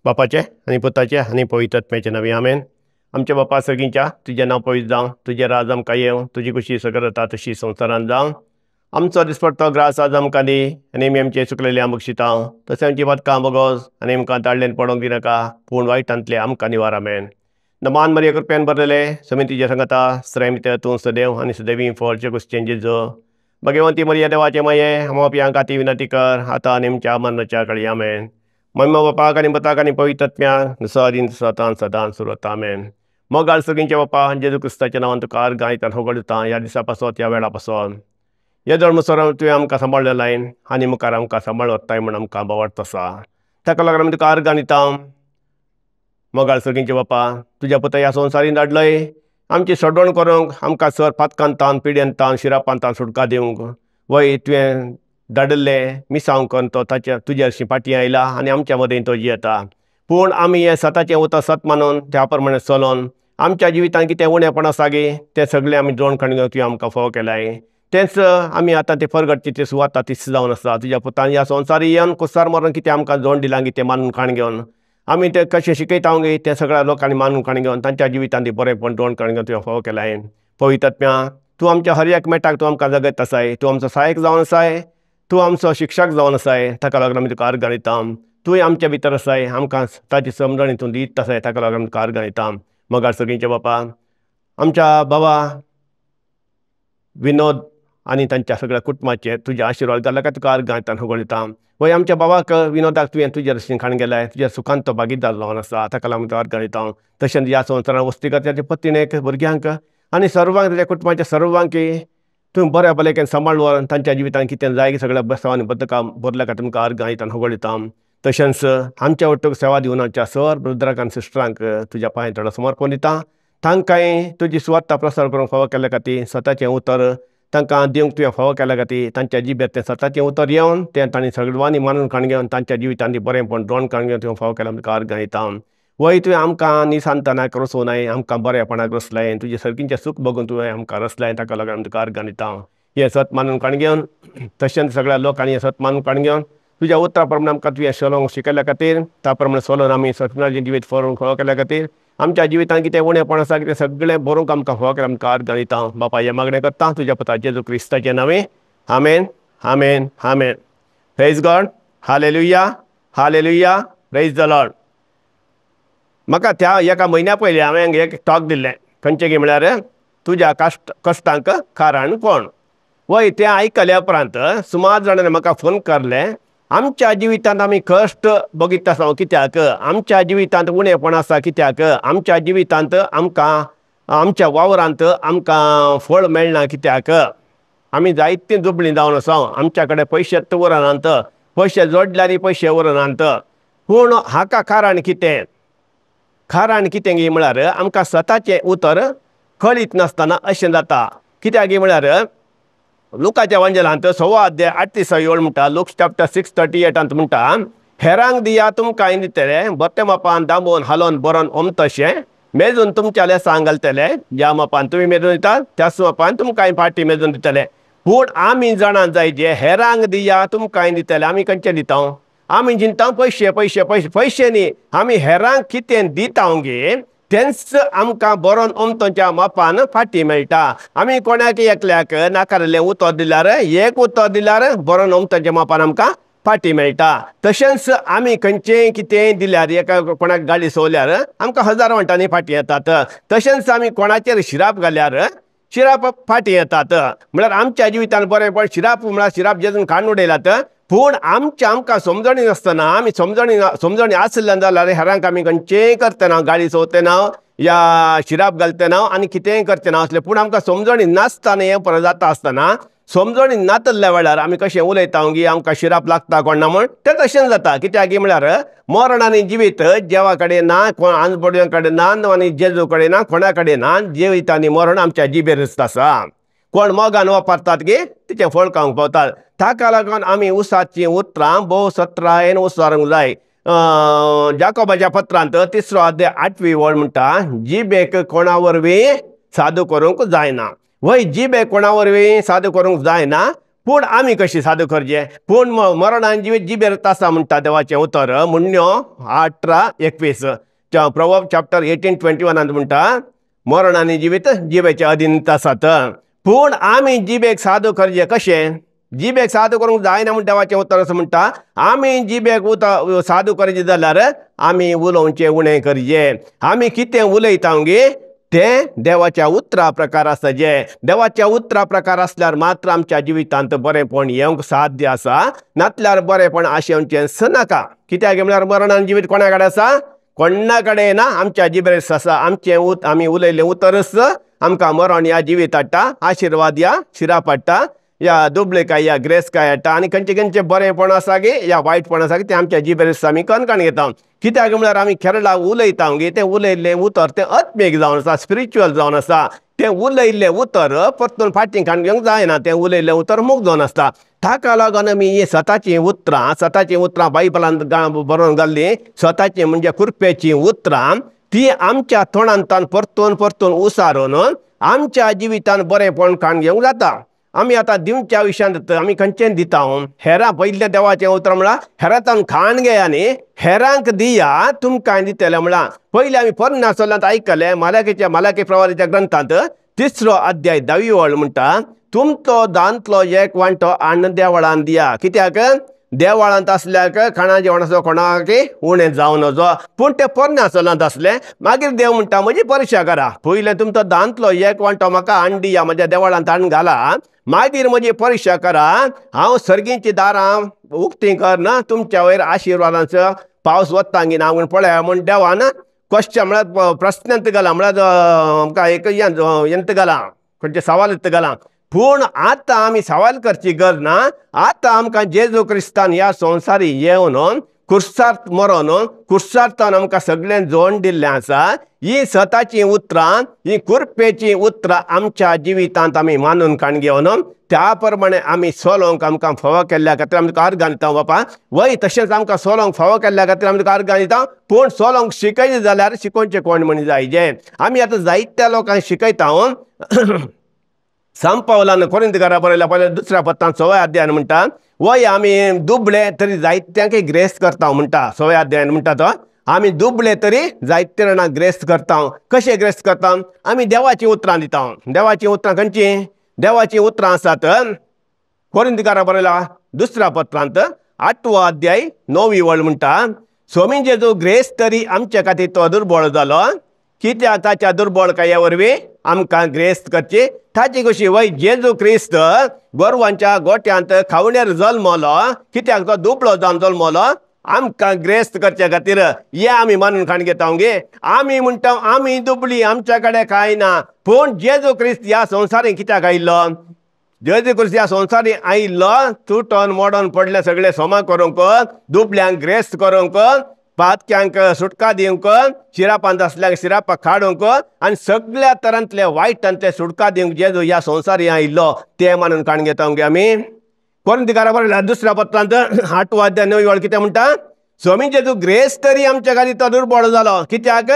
बापाचे आनी पुताचे आनी पवित्र आत्म्याचे नांवान आमेन। आमच्या बापा सर्गींच्या तुजें नांव पवित्र जावं, तुजें राज आमकां येवं, तुजी खुशी सगळं जाता तशी संवसारांत जावं। आमचो दिसपडतो ग्रास आज आमकां दी आनी आमी आमचे चुकलेले आमकां शितां तशें आमची बदकां बोगोस आनी आमकां ताडल्यान पडोंक दिनाका, पूण वायटांतले आमकां निवार। आमेन। नमान मरिया कृपेन भरलेले समितीचे सांगता स्त्रय भितर तूं सदैव आनी सदैवी फळचे कुसचें जेजू। भगवंती मरिया देवाचे माये आमच्या खातीर विनंती कर आतां आनी आमच्या मरणाच्या काळी। आमेन। मम्मा बापाक आनी पुताक आनी पवित्र आत्म्याक जसो आदीन तसो आतां सदां सुरत। आमेन। मोगाळ सगळींच्या बापा जेजू क्रिस्ताच्या नांवान तुका अर्गां दिता होगडता ह्या दिसा पासत ह्या वेळा पासत ह्या धर्मसर तुवें आमकां सांबाळलें आनी मुखार आमकां सांबाळ वताय म्हूण आमकां बावडत आसा। ताका लागून आमी तुका अर्गां दिता। मोगाळ सगळींच्या बापा तुज्या पुता ह्या संवसारीन धाडलय आमची सोडवण करूंक, आमकां सर पातकान तान पिड्यान तान शिरापान तान सुटका दिवंक। वय तुवें धाडिल्लें मिसांव करून तो ताच्या तुज्या हरशीं फाटीं आयला आनी आमच्या मदें तो जियेता। पूण आमी हें सताचें उतर सत मानून त्या प्रमाणे चलोन आमच्या जिवितांत कितें उणेपण आसा गे तें सगळें आमी जोड काडून घेवन तुवें आमकां फावो केलाय। तेंच आमी आतां ते परगटची ती सुवात तीच जावन आसा। तुज्या पुतान ह्या संवसारी येवन कुसार मरून कितें आमकां जोड दिलां गे तें मानून काण घेवन आमी तें कशें शिकयता गे तें सगळ्या लोकांनी मानून काण घेवन तांच्या जिवितांत ती बरेंपण जोड काडून घेवन तुवें फावो केलाय। पवित्र आत्म्या तूं आमच्या हर एक मेटाक तूं आमकां जगयत आसाय, तूं आमचो सहायक जावन आसाय, तूं आमचो शिक्षक जावन आसाय। ताका लागून आमी तुका अर्गां दिता। तूंय आमच्या भितर आसाय, आमकां ताची समजणी तूं दीत आसाय, ताका लागून आमी तुका अर्गां दिता। मोगाळ सगळींच्या बापा आमच्या बाबा विनोद आनी तांच्या सगळ्या कुटुंबाचेर तुज्या आशिर्वाद घालला काय तुका अर्गां दिता होगळता। वय आमच्या बाबाक विनोदाक तुवें तुज्या रशीन खाण गेलाय, तुज्या सुखान तो भागीदार जावन आसा, ताका लागून तुका अर्गां दिता। तशेंच ह्या संवसारांत वस्ती करता पत्नीक भुरग्यांक आनी सर्वांक ताच्या कुटुंबाच्या सर्वांक तूं बऱ्या भलायकेन सांबाळ व्हर, तांच्या जिवितांत कितें जाय सगळ्या बेसांवांनी बदकां भरल्या काय तुमकां अर्गां दिता होगळता। तशेंच आमच्या वट्टूक सेवा दिवन आमच्या सर ब्रदरांक आनी सिस्टरांक तुज्या पांय थोडो समर्पण दिता। तांकांय तुजी सुवार्ता प्रसार करूंक फावो केल्ल्या खातीर स्वताचें उतर तांकां दिवंक तुवें फावो केल्या खातीर तांच्या जिबेर तें स्वताचें उतर येवन तें तांणी सगळ्यांनी मानून काण घेवन तांच्या जिवितांत बरेंपण दोन काण घेवन तुवें फावो केल्या तुका अर्गां दिता। वय तुवें आमकां निसांतनाक रसोवनाय, आमकां बरेपणाक रसलाय, तुजें सर्गींचें सूख बघून तुवें आमकां रसलाय, ताका लागून आमी तुका अर्गां दिता। हें सत मानून काण घेवन तशेंच सगळ्या लोकांनी हें सत मानून काण घेवन तुज्या उतरा प्रमाणे आमकां तुवें चलोवंक शिकयल्या खातीर त्या प्रमाणे चलोवन आमी सत्नाचें जिवीत फळोवंक फावो केल्या खातीर आमच्या जिवितांत कितें उणेपण आसा कितें सगळें बरोवंक आमकां फावो केल्यार आमकां अर्गां दिता। बापा हें मागणें करता तुज्या पुता जेजू क्रिस्ताचें नांवे। आमेन आमेन आमेन। Praise God. Hallelujah hallelujah. Praise the Lord. म्हाका त्या एका म्हयन्या पयलीं हांवें एक टॉक दिल्लें खंयचें गी म्हळ्यार तुज्या कश्टांक कारण कोण। वय तें आयकल्या उपरांत सुमार जाणांनी म्हाका फोन करले आमच्या जिवितांत आमी कश्ट बघित आसा कित्याक, आमच्या जिवितांत उणेपण आसा कित्याक, आमच्या जिवितांत आमकां आमच्या वावरांत आमकां फळ मेळना कित्याक, आमी जायतीं दुबळीं जावन आसा, आमच्या कडेन पयशे उरनात, पयशे जोडल्यार पयशे उरनात। पूण हाका कारण कितें, कारण कितें गी म्हळ्यार आमकां स्वताचें उतर कळीत नासतना अशें जाता। कित्याक गी म्हळ्यार लुकाच्या वंजलांत 1.25 अध्याय 38 म्हणटा, लूक चॅप्टर 6:38 म्हणटा, हेरांक दिया तुमकां दितले, बरें मापान दामोवन हालोवन बरोवन ओमतशें मेजून तुमच्या लेसांक घालतले, ज्या मापान तुमी मेजून दितात त्याच मापान तुमकां फाटीं मेजून दितले। पूण आमी जाणा जाय जे हेरांक दिया तुमकां दितले, आमी खंयचे दिता? आमी जिंता पयशे पयशे पयशे पयशे न्ही, आमी हेरांक कितें दिता गे तेंच आमकां बरोवन ओमतोच्या मापान फाटीं मेळटा। आमी कोणाक एकल्याक नाकारिल्लें उतर दिल्यार एक उतर दिल्यार बरोवन ओमतोच्या मापान आमकां फाटीं मेळटा। तशेंच आमी खंयचें कितेंय दिल्यार एका कोणाक गाडी सोवल्यार आमकां 1000 वांटांनी फाटीं येतात। तशेंच आमी कोणाचेर शिराप घाल्यार शिराप फाटीं येतात। म्हळ्यार आमच्या जिवितांत बरेंपण शिराप म्हळ्यार शिराप जेजून काडून उडयलात, पूण आमच्या आमकां समजणी नासतना आमी समजणी आसल्यान जाल्यार हेरांक आमी खंयचेंय करतना गाडी सोवतना या शिराप घालतना आनी कितेंय करचें ना आसलें, पूण आमकां समजणी नासतना हें परत जाता आसतना समजणी नातल्ल्या वेळार आमी कशें उलयता गी आमकां शिराप लागता कोण ना म्हण तें तशेंच जाता। कित्याक गी म्हळ्यार मरण आनी जिवीत देवा कडेन ना, कोण आंजबोड्यां कडेन ना आनी जेजू कडेन ना, कोणा कडेन ना, जिवीत आनी मरण आमच्या जिबेरच आसा। कोण मोगान वापरतात गे तिचें फळ खावंक पावतात। ताका लागून आमी उसाचीं उतरां भोव सत्रायेन उसारूंक जाय। जाकोबाच्या पत्रांत 3 अध्याय 8 वळ म्हणटा, जिबेक कोणा वरवीं सादू करूंक जायना। वय जिबेक कोणा वरवीं सादू करूंक जायना, पूण आमी कशी सादू करचें? पूण मरणान जिवीत जिबेर आसा म्हणटा देवाचें उतर. मुण्ण्यो 18:21, प्रॉवर्ब चॅप्टर 18:21 म्हणटा मरण आनी जिवीत जिबेच्या अधीन आसात. पूण आमी जिबेक सादू करचें कशें? जिबेक सादू करूंक जायना म्हूण देवाचें उतर असो म्हणटा. आमी जिबेक उतर सादू करचें जाल्यार आमी उलोवचें उणें करचें. आमी कितें उलयता गे तें देवाच्या उतरा प्रकार आसा. जे देवाच्या उतरा प्रकार आसल्यार मात्र आमच्या जिवितांत बरेंपण येवंक साध्य आसा, नातल्यार बरेंपण आशेवचेंच नाका. कित्याक म्हळ्यार मरणान जिवीत कोणा कडेन आसा? कोणा कडेन ना, आमच्या जिबेर आसा. आमचें आमी उलयल्लें उतरच आमकां मरण या जिवीत हाडटा, आशिर्वाद या शिराप हाडटा, या दुबळेकाय या ग्रेसकाय हाडटा. आनी खंयचें खंयचें बरेंपण आसा गे या वायटपण आसा गे तें आमच्या जिबेर आमी कणकण घेता. कित्याक म्हळ्यार आमी केरळा उलयता गे तें उलयल्लें उतर तें आत्मीक जावन आसा, स्पिरिच्युअल जावन आसा. तें उलयल्लें उतर परतून फाटीं काडून घेवंक जायना, तें उलयल्लें उतर मूग जावन आसता. ताका लागून आमी हीं सताचीं उतरां, सताचीं उतरां बायबलांत बरोवन घाल्लीं, सताचीं म्हणजे कृपेचीं उतरां, ती आमच्या तोंडांतल्यान परतून परतून उसारून आमच्या जिवितान बरेंपण काडून घेवंक जाता. आमी आतां दिवच्या विशयांत आमी खंयचें दिता? हेरां पयलें देवाचें उतर म्हळ्यार हेरांतान खाण घेया न्ही, हेरांक दिया तुमकां दितलें म्हळां. पयलें आमी पोरण्या सोल्यांत आयकलें मालाकीच्या मालाकी प्रवादाच्या ग्रंथांत 3 अध्याय 10वी वळ म्हणटा, तुमचो दांतलो एक वांटो हाडून देवळान दिया. कित्याक? देवळांत आसल्याक खाणा जेवणाचो कोणाक उणें जावं नजो. पूण तें पोरण्या सोलांत आसलें. मागीर देव म्हणटा म्हजी परिक्षा करा, पयलें तुमचो दांतलो एक वांटो म्हाका हाडून दिया, म्हज्या देवळांत हाडून घाला, मागीर म्हजी परिक्षा करा, हांव सर्गींची दारां उक्तीं करना तुमच्या वयर आशिर्वादांचो पावस वता ना म्हूण पळया म्हूण देवान क्वेश्चन म्हळ्यार प्रस्नांत घाला, म्हळ्यार आमकां एक यंत घाला, खंयचें सवाल घाला. पूण आतां आमी सवाल करची गरज ना. आतां आमकां जेजू क्रिस्तान ह्या संवसारी येवन कुर्सार मरोन कुर्सार आमकां सगळें जोड दिल्लें आसा. ही सताचीं उतरां, ही कृपेचीं उतरां आमच्या जिवितांत आमी मानून काण घेवन त्या प्रमाणे आमी सोलोंक आमकां फावो केल्ल्या खातीर आमी तुका अर्गां दिता बापा. वय तशेंच आमकां सोलोंक फावो केल्ल्या खातीर आमी तुका अर्गां दिता. पूण सोलोंक शिकयलें जाल्यार शिकोवचें कोण म्हण जायजें. आमी आतां जायत्या लोकांक शिकयता. संत पावलान कोरिंतकारा बरयल्या पयल्या 2 पत्रांत 6 अध्यायान म्हणटा, वय आमी दुबळे तरी जायत्यांक ग्रेस करता म्हणटा. 6 अध्यायान म्हणटा तो आमी दुबळे तरी जायते जाणांक ग्रेस करता. कशें ग्रेस करता? आमी देवाचीं उतरां दिता. देवाचीं उतरां खंयचीं? देवाचीं उतरां आसात कोरिंतकारा बरयल्या 2 पत्रांत 8वो अध्याय 9वी वळ म्हणटा, स्वामी जेजू ग्रेस तरी आमच्या खातीर तो दुर्बळ जालो, कित्याक ताच्या दुर्बळकाये वरवीं आमकां ग्रेस करची. ताची कशी वय जेजू क्रिस्त गोरवांच्या गोट्यांत खावण्यार जल्मलो, कित्याक तो दुबळो जावन जल्मलो आमकां ग्रेस्त करचे खातीर. हे आमी मानून खाण घेता गे. आमी म्हणटा आमी दुबळी, आमच्या कडेन कांय ना. पूण जेजू क्रिस्त ह्या संवसारीन कित्याक आयिल्लो? जेजू क्रिस्त ह्या संवसारीन आयिल्लो तुटोन मोडोन पडले सगळे सोमा करूंक, दुबळ्यांक ग्रेस्त करूंक, पातक्यांक सुटका दिवंक, शिरापांत आसल्यांक शिरापाक काडूंक आनी सगळ्या तरांतले वायटांतले सुटका दिवंक जेजू ह्या संवसारी आयिल्लो तें मानून काण घेता गे आमी. कोरिंतकारा बरयल्या 2 पत्रांत 8वो अध्याय 9वी वळ कितें म्हणटा, स्वामी जेजू ग्रेस तरी आमच्या खातीर तो दुर्बळ जालो, कित्याक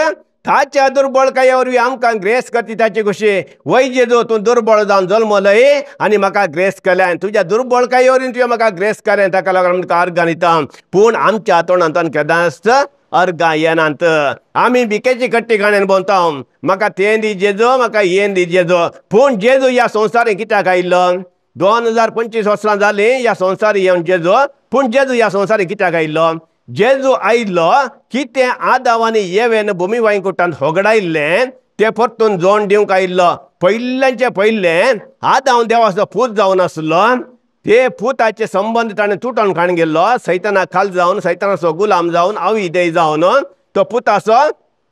ताच्या दुर्बळकाये वरवीं आमकां ग्रेस करची ताची खुशी. वय जेजू तूं दुर्बळ जावन जल्मलय आनी म्हाका ग्रेस केलें, तुज्या दुर्बळकाये वरवीं तुवें म्हाका ग्रेस केलें, ताका लागून आमी तुका अर्गां दिता. पूण आमच्या तोंडांतल्यान केन्नाच अर्गां येनात. आमी भिकेची कट्टी घाणेन भोंवता, म्हाका तें दी जेजू, म्हाका हें दी जेजू. पूण जेजू ह्या संवसारीन कित्याक आयिल्लो? 2025 वर्सां जालीं ह्या संवसारी येवन जेजू. पूण जेजू ह्या संवसारीन कित्याक आयिल्लो? जेजू आयिल्लो कितें आदाव आनी येवेन भुमी वांयकुटान होगडायल्लें तें परतून जोड दिवंक आयिल्लो. पयल्यांचें पयलें आदाव देवाचो पूत जावन आसलो, ते पुताचे संबंद ताणें तुटोन काण गेल्लो, सैताना खाल जावन, सैतानाचो गुलाम जावन, अविधेय जावन तो पुताचो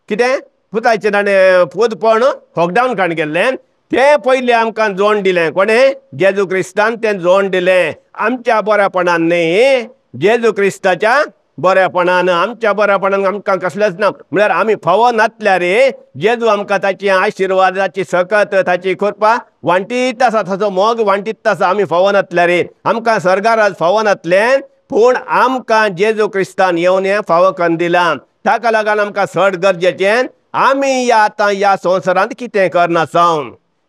कितें पुताचें ताणें पूतपण होगडावन काण गेल्लें. तें पयलें आमकां जोड दिलें कोणें? जेजू क्रिस्तान तें जोड दिलें. आमच्या बऱ्यापणान न्ही, जेजू क्रिस्ताच्या बऱ्यापणान. आमच्या बऱ्यापणान आमकां कसलेंच ना, म्हळ्यार आमी फावो नातल्यार जेजू आमकां ताची आशिर्वाद, ताची सकत, ताची कृपा वांटीत आसा, ताचो मोग वांटीत आसा. आमी फावो नातल्यार, आमकां सर्गाराज फावो नातलें, पूण आमकां जेजू क्रिस्तान येवन हें फावो करून दिलां. ताका लागून आमकां चड गरजेचें आमी ह्या आतां ह्या संवसारांत कितें करनासा.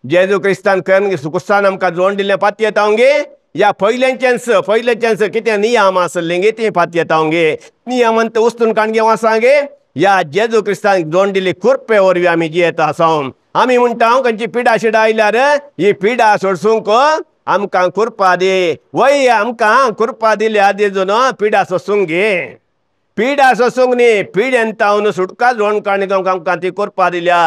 जेजू क्रिस्तान करून क्रिस्तान आमकां जोड दिल्लें पातयेता गे, या पयलेंचेंच पयलेंचेंच कितें नियम आसले गे ती पातयेता गे नियमंत उस्तून काण घेवन आसा गे या जेजू क्रिस्तान जोन दिली कुरपे वरवीं आमी जियेता आसा। आमी म्हणटा खंयची पिडा शिडा आयल्यार ही पिडा सोडसूंक आमकां कुरपा दी, वय आमकां कुरपा दिल्या जेजून पिडा सोसूंक गे, पिडा सोसूंक न्ही पिडेन तावन सुटका जोड काण घेवंक आमकां ती कुरपा दिल्या।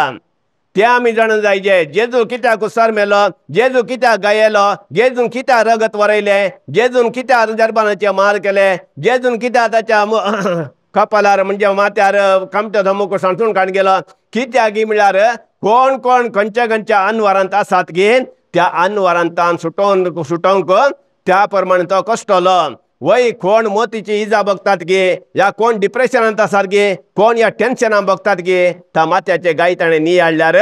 ते आमी जाणून जायचे जेजू कित्याक कुसार मेलो, जेजू कित्याक गायलो, जेजून कित्याक रगत वरयलें, जेजून कित्याक जर्बानाचे मार केले, जेजून कित्याक ताच्या कपालार म्हणजे माथ्यार कामट्यो धमुक सांसून काण गेलो, कित्याक म्हळ्यार कोण कोण खंयच्या खंयच्या अनवरांत आसात गे त्या अनवरांतान सुटोवन सुटोवंक त्या प्रमाणे तो कश्टलो। वय कोण मोतीची इजा बघतात गे या कोण डिप्रेशनांत आसात गे, कोण या टेन्शनान बघतात गे, त्या माथ्याचे गाय ताणें नियाळल्यार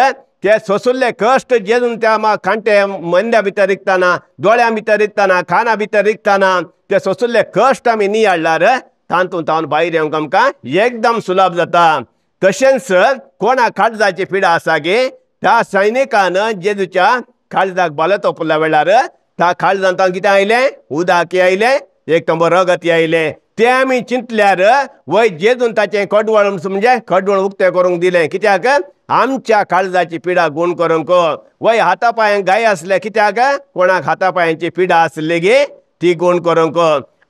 ते सोसुल्ले कश्ट जेजून त्या कांटे मंद्या भितर रिगतना, दोळ्यां भितर रिगतना, काना भितर रिगतना ते सोसुल्ले कश्ट आमी नियाळल्यार तातूंत तावन भायर येवंक आमकां एकदम सुलभ जाता। तशेंच कोणा काळजाची पिडा आसा गे त्या सैनिकान जेजूच्या काळजाक बालो तोपल्या वेळार त्या काळजांत कितें आयलें, उदक आयलें, एक तंबो रगत आयलें। ते आमी चिंतल्यार वय जेजून ताचें कडवळ म्हणजे कडवळ उक्तें करूंक दिलें, कित्याक आमच्या काळजाची पिडा गूण करूंक। वय हाता पांयांक गाय आसले कित्याक कोणाक हाता पांयांची पिडा आसली गे ती गूण करूंक।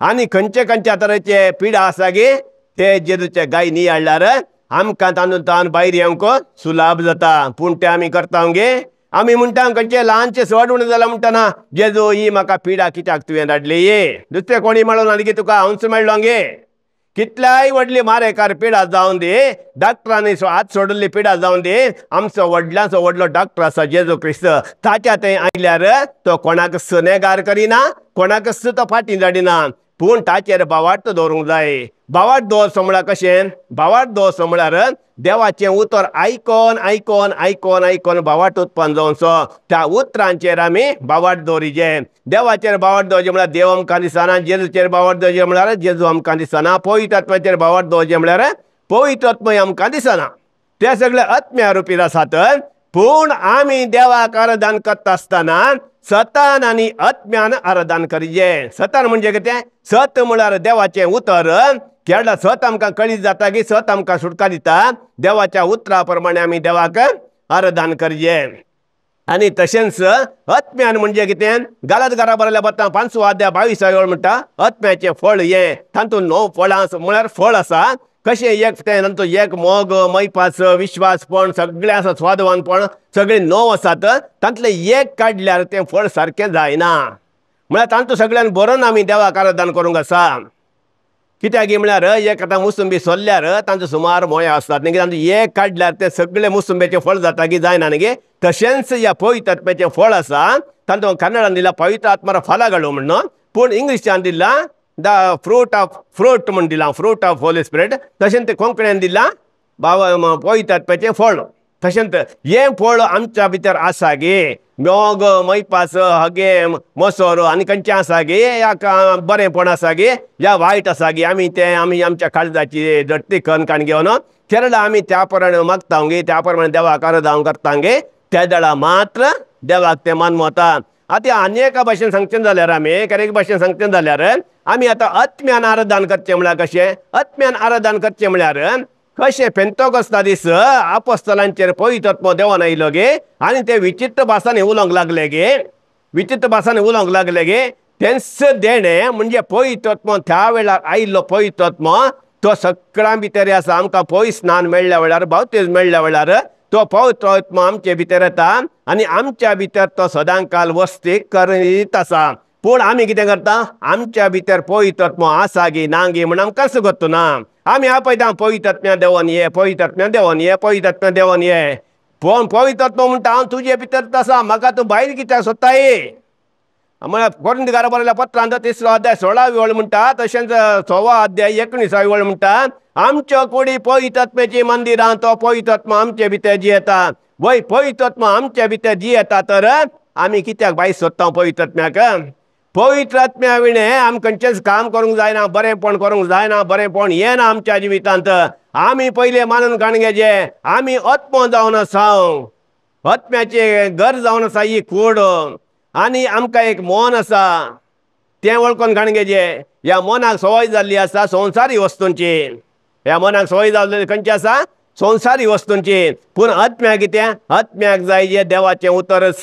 आनी खंयचे खंयच्या तरेचे पिडा आसा गे ते जेजूचे गाय नियाळल्यार आमकां तातूंत तावन भायर येवंक सुलभ जाता। पूण ते आमी करता गे, आमी म्हणटा खंयचे ल्हानशें सड उणें जालां म्हणटना जेजू ही म्हाका पिडा कित्याक तुवें धाडली, दुसरें कोणी मेळोन आनी तुका हांवच मेळ्ळो गे। कितल्याय व्हडली मारेकार पिडा जावन दी, डॉक्टरांनी हात सोडिल्ली पिडा जावन दी, आमचो व्हडल्याचो व्हडलो डॉक्टर आसा जेजू क्रिस्त, ताच्या थंय आयल्यार तो कोणाकच नेगार करिना, कोणाकच तो फाटीं धाडिना, पूण ताचेर भावार्थ दवरूंक जाय। भावार्थ दवरचो म्हळ्यार कशें, भावार्थ दवरचो म्हळ्यार देवाचें उतर आयकोन आयकोन आयकोन आयकोन भावार्थ उत्पन्न जावचो, त्या उतरांचेर आमी भावार्थ दवरिचे। देवाचेर भावार्थ दवरचें म्हळ्यार देव आमकां दिसना, जेजूचेर भावार्थ दवरचें म्हळ्यार जेजू आमकां दिसना, पवित्र आत्म्याचेर भावार्थ दवरचें म्हळ्यार पवित्र आत्मय आमकां दिसना, ते सगळे आत्म्या रुपीर आसात। पूण आमी देवाक आराधन करता आसतना सतान आनी आत्म्यान आराधन करिजे। सतान म्हणजे कितें, सत म्हळ्यार देवाचें उतर, केरळा सत आमकां कळीत जाता की सत आमकां सुटका दिता, देवाच्या उतरा प्रमाणे आमी देवाक आराधन करचे। आनी तशेंच आत्म्यान म्हणजे कितें, गालात घरा बरयल्या पत्रां 5 अध्याय 22 वेळ म्हणटा आत्म्याचें फळ हें, तातूंत 9 फळां म्हळ्यार फळ आसा। कशें एक तें तातूंत एक मोग, मैपास, विश्वासपण सगळें आसा, स्वादवानपण सगळें 9 आसात, तातूंतलें एक काडल्यार तें फळ सारकें जायना, म्हळ्यार तातूंत सगळ्यान बरोवन आमी देवाक आराधन करूंक आसा। कित्याक म्हळ्यार एक आतां मुसुंबी सोल्ल्यार तांचो सुमार मोया आसतात न्ही, तांचो एक काडल्यार ते सगळे मुसुंबेचें फळ जाता की जायना न्ही। तशेंच ह्या पवित्र आत्म्याचें फळ आसा, तातूंत कन्नडान दिला पवित्र आत्मार फलागळो म्हणून, पूण इंग्लिशान दिला the fruit of fruit म्हूण दिलां, फ्रूट ऑफ होली स्पिरिट। तशेंच ते कोंकण्यान दिलां बाबा पवित्र आत्म्याचें फळ। तशेंच हें फळ आमच्या भितर आसा गे, मोग, मैपास, हगे, मोसोर आनी खंयचें आसा गे, या बरेंपण आसा गे या वायट आसा गे, आमी तें आमी आमच्या काळजाची झडटी कन्न काण घेवन केरळा आमी त्या प्रमाणे मागता गे, त्या प्रमाणे देवाक आराधन करता गे, त्या वेळा मात्र देवाक तें मानवता। आतां आनी एका भाशेन सांगचें जाल्यार आमी एका भाशेन सांगचें जाल्यार आमी आतां आत्म्यान आराधन करचें म्हळ्यार कशें, आत्म्यान आराधन करचें म्हळ्यार कशें पेंतोकोस्ता दीस आपोस्तलांचेर पवित्र आत्मो देवान आयलो गे आनी ते विचित्र भासांनी उलोवंक लागले गे, विचित्र भासांनी उलोवंक लागले गे, तेंच देणें म्हणजे पवित्र आत्मो त्या वेळार आयिल्लो पवित्र आत्मो तो सगळ्यां भितर आसा। आमकां पवित्र स्नान मेळ्ळ्या वेळार, बावतीज मेळ्ळ्या वेळार तो पवित्र आत्मो आमचे भितर येता आनी आमच्या भितर तो सदांकाल वस्ती करीत आसा। पूण आमी कितें करता, आमच्या भितर पवित्र आत्मो आसा गी ना गी म्हूण आमकां गत्तू ना, आमी आपयता पवित्र आत्म्या देवन ये, पवित्र आत्म्या देवन ये, पवित्र आत्म्या देवन ये, पूण पवित्र आत्मो म्हणटा हांव तुजे भितर आसा, म्हाका तूं भायर कित्याक सोदताय। म्हळ्यार कोरिंथकारां बरयल्या पत्रांत 3 अध्याय 16 वेळ म्हणटा, तशेंच 16 अध्याय 19 वेळ म्हणटा, आमच्यो कुडी पवित्र आत्म्याची मंदिरां, तो पवित्र आत्मो आमचे भितर जियेता। वय पवित्र आत्मो आमचे भितर जियेता तर आमी कित्याक भायर सोदता पवित्र आत्म्याक? पवित्र आत्म्या विणें आमी खंयचेंच काम करूंक जायना, बरेंपण करूंक जायना, बरेंपण येना आमच्या जिवितांत। आमी पयलें मानून काण घेवचें आमी आत्मो जावन आसा, आत्म्याचें घर जावन आसा ही कूड, आनी आमकां एक मन आसा। तें वळखून काण घेजे. ह्या मनाक संवय जाल्ली आसा संवसारी वस्तूंची. ह्या मनाक संवय जाल्ली खंयची आसा? संवसारी वस्तूंची. पूण आत्म्याक कितें? आत्म्याक जाय जे देवाचें उतरच.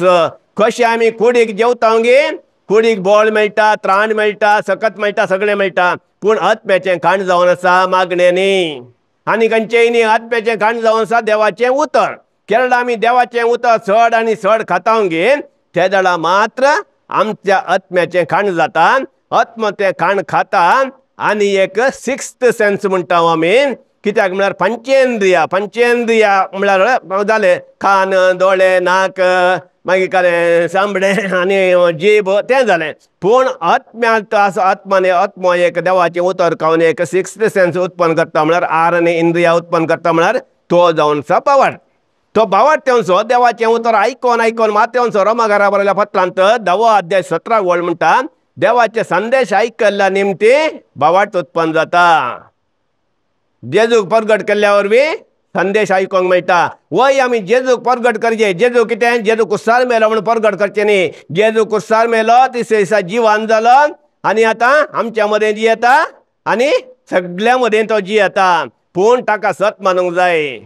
कशें आमी कुडीक जेवता गे, कुडीक बळ मेळटा, त्राण मेळटा, सकत मेळटा, सगळें मेळटा. पूण आत्म्याचें खाण जावन आसा मागणें न्ही आनी खंयचेय न्ही. आत्म्याचें खाण जावन आसा देवाचें उतर. केरळा आमी देवाचें उतर चड आनी चड खाता गे ते वेळा मात्र आमच्या आत्म्याचें खाण जाता. आत्मा तें खाण खाता आनी एक सिक्स्थ सेन्स म्हणटा आमी. कित्याक म्हळ्यार पंचेंद्रिया, पंचेंद्रिया म्हळ्यार जालें कान, दोळे, नाक, मागीर कालें चामडें आनी जीब, तें जालें. पूण आत्म्यांत आसा आत्माने आत्मो एक देवाचें उतर खावन एक सिक्स्थ सेन्स उत्पन्न करता म्हळ्यार आर आनी इंद्रिया उत्पन्न करता म्हळ्यार तो जावन आसा भावार्थ. तो भावार्थ तेवचो देवाचें उतर आयकोन आयकोन मातेवचो. रोमाघरा बरयल्या पत्रांत 10वो अध्याय 17 वळ म्हणटा देवाचे संदेश आयकल्ल्या निमती भावार्थ उत्पन्न जाता. जेजूक परगट केल्ल्या वरवीं संदेश आयकोंक मेळटा. वय आमी जेजूक परगट करचे. जेजू कितें? जेजू कुस्सार मेलो म्हणून परगट करचें न्ही. जेजू कुस्सार मेलो, तिसऱ्या दिसा जिवान जालो आनी आतां आमच्या मदें जियेता आनी सगळ्या मदें तो जियेता. पूण ताका सत मानूंक जाय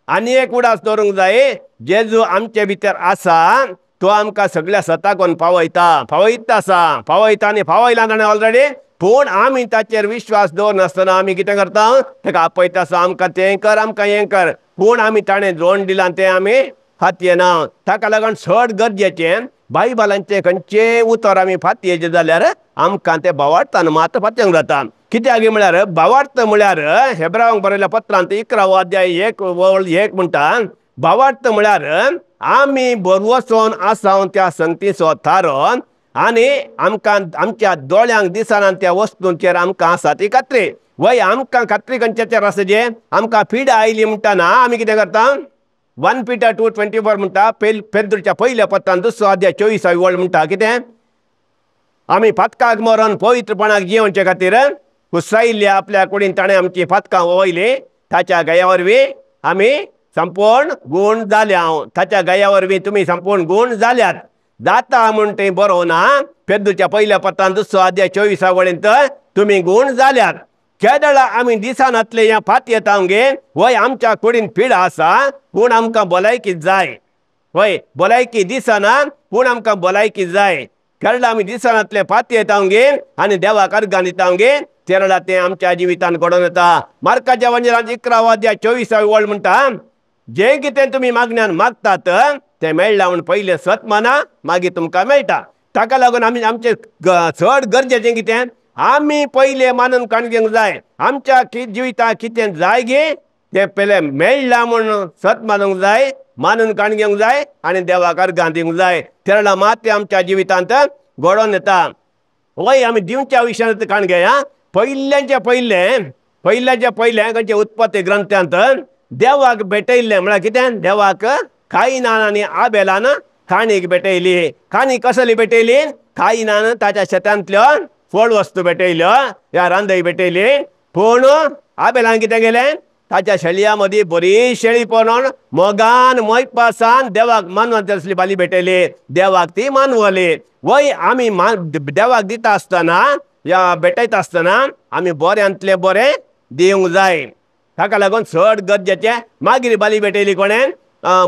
आनी एक उडास दवरूंक जाय, जेजू आमचे भितर आसा, तो आमकां सगळ्या सताकोन पावयता, पावयता आसा, पावयता आनी पावयला ताणें ऑलरेडी. पूण आमी ताचेर विश्वास दवरनासतना आमी कितें करता? ताका आपयता आसा, आमकां तें कर, आमकां हें कर. पूण आमी ताणें जोड दिलां तें आमी फातयेना. ताका लागून चड गरजेचें बायबलांचें खंयचें उतर आमी फातयेचें जाल्यार आमकां तें भावार्थान मात्र फातयेंक जाता. कित्याक म्हळ्यार भावार्थ म्हळ्यार हेब्रावांक बरयल्या पत्रांत 11वो अध्याय 1 वळ 1 म्हणटा भावार्थ म्हळ्यार आमी बरवसोन आसा त्या संगतीचो थारोन आनी आमकां आमच्या दोळ्यांक दिसना त्या वस्तूंचेर आमकां आसा ती खात्री. वय आमकां खात्री खंयच्याचेर आसा? जे आमकां पिडा आयली म्हणटाना आमी कितें करता? 1 Peter 2:24 म्हणटा, पेद्रूच्या पयल्या पत्रान 2 अध्याय 24 वळ म्हणटा कितें? आमी पातकाक मरोन पवित्रपणाक जियोवचे खातीर कुसायिल्ल्या आपल्या कुडीन ताणें आमची पातकां वयली, ताच्या गया वरवीं आमी संपूर्ण गूण जाल्या. ताच्या गया वरवीं तुमी संपूर्ण गूण जाल्यात. जाता म्हूण तें बरोवना. पेद्रूच्या पयल्या पत्रान 2 अध्याय 24 वळींत तुमी गूण जाल्यात. केदळा आमी दिसनातले ह्या फातयेता गे, वय आमच्या कुडीन पिडा आसा पूण आमकां भलायकी जाय. वय भलायकी दिसना पूण आमकां भलायकी जाय. केरळा आमी दिसनातले फातयेता गे आनी देवाक अर्गां दिता गे, तेरळा तें आमच्या जिवितान घडोवन येता. मार्काच्या वंजरांत 11वो अध्याय 24 वळ म्हणटा जें कितें तुमी मागण्यान मागतात तें मेळ्ळां म्हूण पयलें सत माना, मागीर तुमकां मेळटा. ताका लागून आमी आमचें चड गरजेचें कितें? आमी पयलें मानून काण घेवंक जाय. आमच्या जिविताक कितें जाय गे तें पयलें मेळ्ळां म्हूण सत मानूंक जाय, मानून काण घेवंक जाय आनी देवाक अर्गां दिवंक जाय. तेरळा मात तें आमच्या जिवितांत घडोवन येता. वय आमी दिवच्या विशयांत काण घेया. पयल्याच्या पयलें, पयल्याच्या पयलें खंयचे उत्पत्ती ग्रंथांत देवाक भेटयल्लें म्हळ्यार कितें? देवाक कायनान आनी आबेलान काणीक भेटयली. काणी कसली भेटयली? कायनान ताच्या शेतांतल्यो फळ वस्तू भेटयल्यो, ह्या रांदय भेटयली. पूण आबेलान कितें केलें? ताच्या शेळया मदीं बरी शेळी पळोवन मोगान मोयपासान देवाक मानवत असली बाली भेटयली, देवाक ती मानवली. वय आमी देवाक दिता आसतना या भेटयता आसतना आमी बऱ्यांतलें बरें दिवंक जाय. ताका लागून चड गरजेचें. मागीर बाली भेटयली कोणें?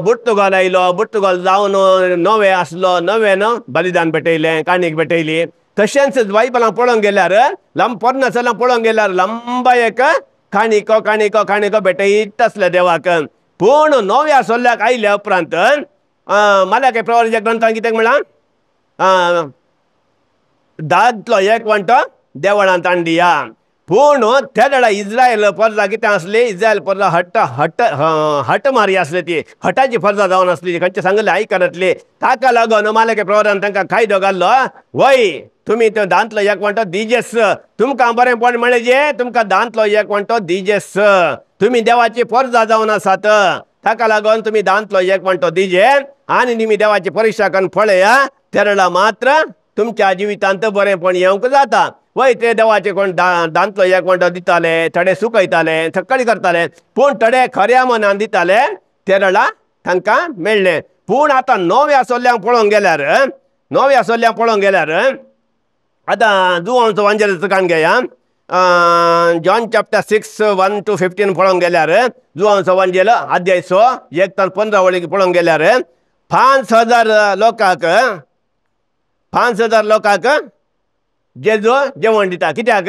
बुर्तुगाल आयलो, बुर्तुगाल जावन नवें आसलो, नवें बलिदान भेटयलें, काणीक भेटयली. तशेंच बायबलां पळोवंक गेल्यार लांब पोरण्या सलां पळोवंक गेल्यार लांबा एक काणिको काणिको काणिको भेटयत आसले देवाक. पूण नव्या सोल्ल्याक आयल्या उपरांत माल्याक प्रवाराच्या ग्रंथान कितें म्हळां? 10तलो 1 वांटो देवळांत हाडिया. पूण त्या वेळार इज्रायल परजा कितें आसली? इज्रायल परजा हट हट हट मारी आसली, ती हटाची फर्जा जावन आसली, खंयचे सांगले आयकनातली. ताका लागून मालके प्रवरान तांकां कायदो घाल्लो, वय तुमी तो 10तलो 1 वांटो दिजेस, तुमकां बरेंपण मेळ्ळें जे तुमकां 10तलो 1 वांटो दिजेस, तुमी देवाची परजा जावन आसात, ताका लागून तुमी 10तलो 1 वांटो दिजे आनी तुमी देवाची परिक्षा करून पळया, तेरळा मात्र तुमच्या जिवितांत बरेंपण येवंक जाता. वय ते देवाचे कोण 10तलो 1 वांटो दिताले, थोडे सुकयताले, सकाळी करताले, पूण थोडे खऱ्या मनान दिताले, तेरळा तांकां मेळ्ळें. पूण आतां नव्या सोल्ल्यांक पळोवंक गेल्यार, नव्या सोल्ल्यांक पळोवंक गेल्यार आतां जुवांचो वांजेलाचो काण घेया. John chapter 6 1 to 15 पळोवंक गेल्यार जुवांचो वांजेल अध्याय 6 1 ते 15 वळी पळोवंक गेल्यार 5000 लोकांक 5000 लोकांक जेजू जेवण दिता. कित्याक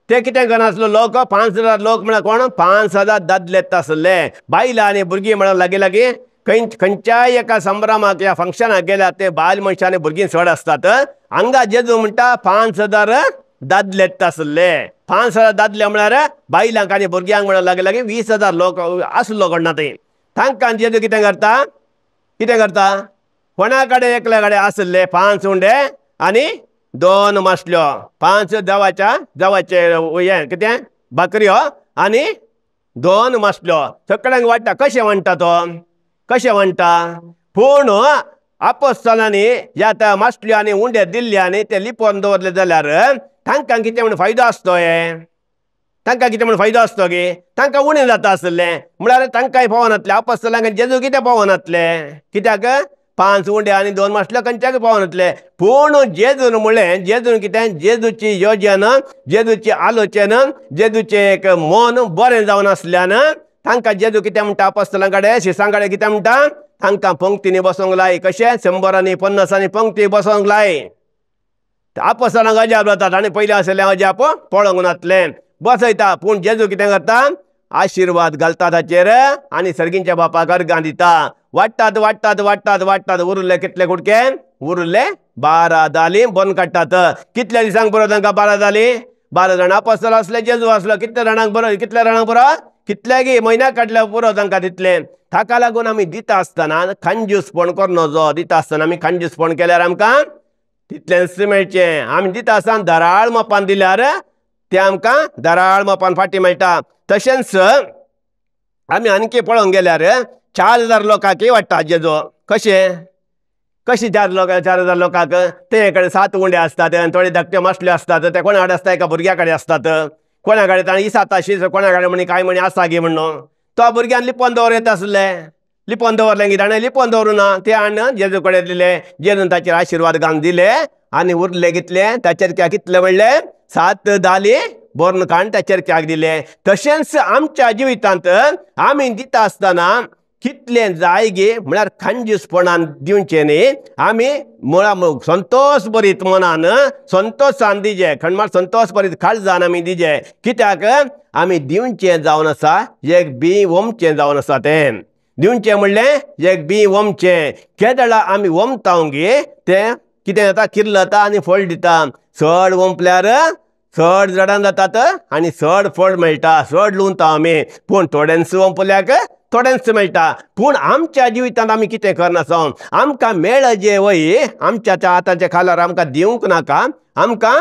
ते कितें करनासलो लोक 5000 लोक म्हळ्यार कोण 5000 दादले आसले, बायलां आनी भुरगीं म्हळ्यार लागीं लागीं खंयच्याय एका संभ्रमाक या फंक्शनाक गेल्यार ते बायल मनशां आनी भुरगीं चड आसतात. हांगा जेजू म्हणटा 5000 दादले आसले. 5000 दादले म्हळ्यार बायलांक आनी भुरग्यांक म्हळ्यार लागीं लागीं 20,000 लोक आसलो कोण ना थंय. तांकां जेजू कितें करता, कितें करता, कोणा कडेन एकल्या कडेन आसले 5 उंडे आनी 2 मासल्यो, 5 जवाच्या जवाचे हें कितें भाकऱ्यो आनी 2 मासल्यो सगळ्यांक वाडटा. कशें वांट्टा तो, कशें वांट्टा? पूण आपोस्तलांनी ह्या त्या मासल्यो आनी उंडे दिल्ले आनी ते लिपोवन दवरले जाल्यार तांकां कितें म्हूण फायदो आसतो हे, तांकां कितें म्हूण फायदो आसतो गे? तांकां उणें जाता आसलें म्हळ्यार तांकांय पावनातलें. आपोस्तलांक जेजू कितें पावनातलें, कित्याक 5 उंडे आनी 2 मासल्यो खंयच्याक पावनातले. पूण जेजून म्हणलें, जेजून कितें, जेजूची योजना, जेजूची आलोचना, जेजूचें एक मन बरें जावन आसल्यान तांकां जेजू कितें म्हणटा आपोस्तलां कडेन, शिसां कडेन कितें म्हणटा, तांकां पंक्तींनी बसोंक लाय. कशें 100 50 पंक्ती बसोंक लाय. आपोस्तलांक अजाप जाता, ताणें पयलीं आसलें अजाप पळोवंक नातलें. बसयता, पूण जेजू कितें करता, आशिर्वाद घालता ताचेर आनी सर्गींच्या बापाक अर्गां दिता. वाडटात वाडटात वाडटात वाडटात, उरले कितले कुडके, उरले 12 दाली बंद काडटात. कितल्या दिसांक पुरो तांकां 12 दाली? 12 जाणां आपोस्तल आसले, जेजू आसलो. कितल्या जाणांक बरो, कितल्या जाणांक पुरो, कितल्यागी म्हयन्याक काडल्या पुरो तांकां तितलें. ताका लागून आमी दिता आसतना कंजूसपण करनजो. दिता आसतना आमी कंजूसपण केल्यार आमकां तितलेंच मेळचें. आमी दिता आसतना दराळ मापान दिल्यार तें आमकां दराळ मापान फाटीं मेळटा. तशेंच आमी आणखी पळोवंक गेल्यार 4000 लोकांकय वाडटा जेजू. कशें कशें 4000 लोकांक? ते कडेन 7 उंडे आसतात, थोडे धाकट्यो मासल्यो आसतात, ते कोणा कडेन आसता, एका भुरग्या कडेन आसतात, कोणा कडेन ताणें इसाता शीस, कोणा कडेन म्हणी कांय म्हणी आसा गे म्हणून तो भुरग्यान लिपोवन दवर येता आसले. लिपोवन दवरलें की ताणें लिपोवन दवरूं ना, ते हाडून जेजू कडेन दिले. जेजून ताचेर आशिर्वाद घालून दिले आनी उरले कितले त्या चरक्याक कितले म्हणले 7 दाली भरून काडून त्या चरक्याक दिले. तशेंच आमच्या जिवितांत आमी दिता आसतना कितलें जाय गे म्हळ्यार कंजूसपणान दिवचें न्ही, आमी मुळा संतोष बरीत मनान संतोशान दिजे, खंडमार संतोष बरीत काळजान आमी दिजे. कित्याक आमी दिवचें जावन आसा एक बी ओमचें जावन आसा. तें दिवचें म्हणलें एक बी ओमचें. केदळा आमी ओमता गे तें कितें जाता, किर्लता आनी फळ दिता. चड ओंपल्यार चड झाडां जातात आनी चड फळ मेळटा, चड लुंवता आमी. पूण थोड्यांच ओंपल्याक थोडेंच मेळटा. पूण आमच्या जिवितांत आमी कितें करनासा, आमकां मेळ जे वय आमच्या त्या हाताच्या खालार आमकां दिवंक नाका. आमकां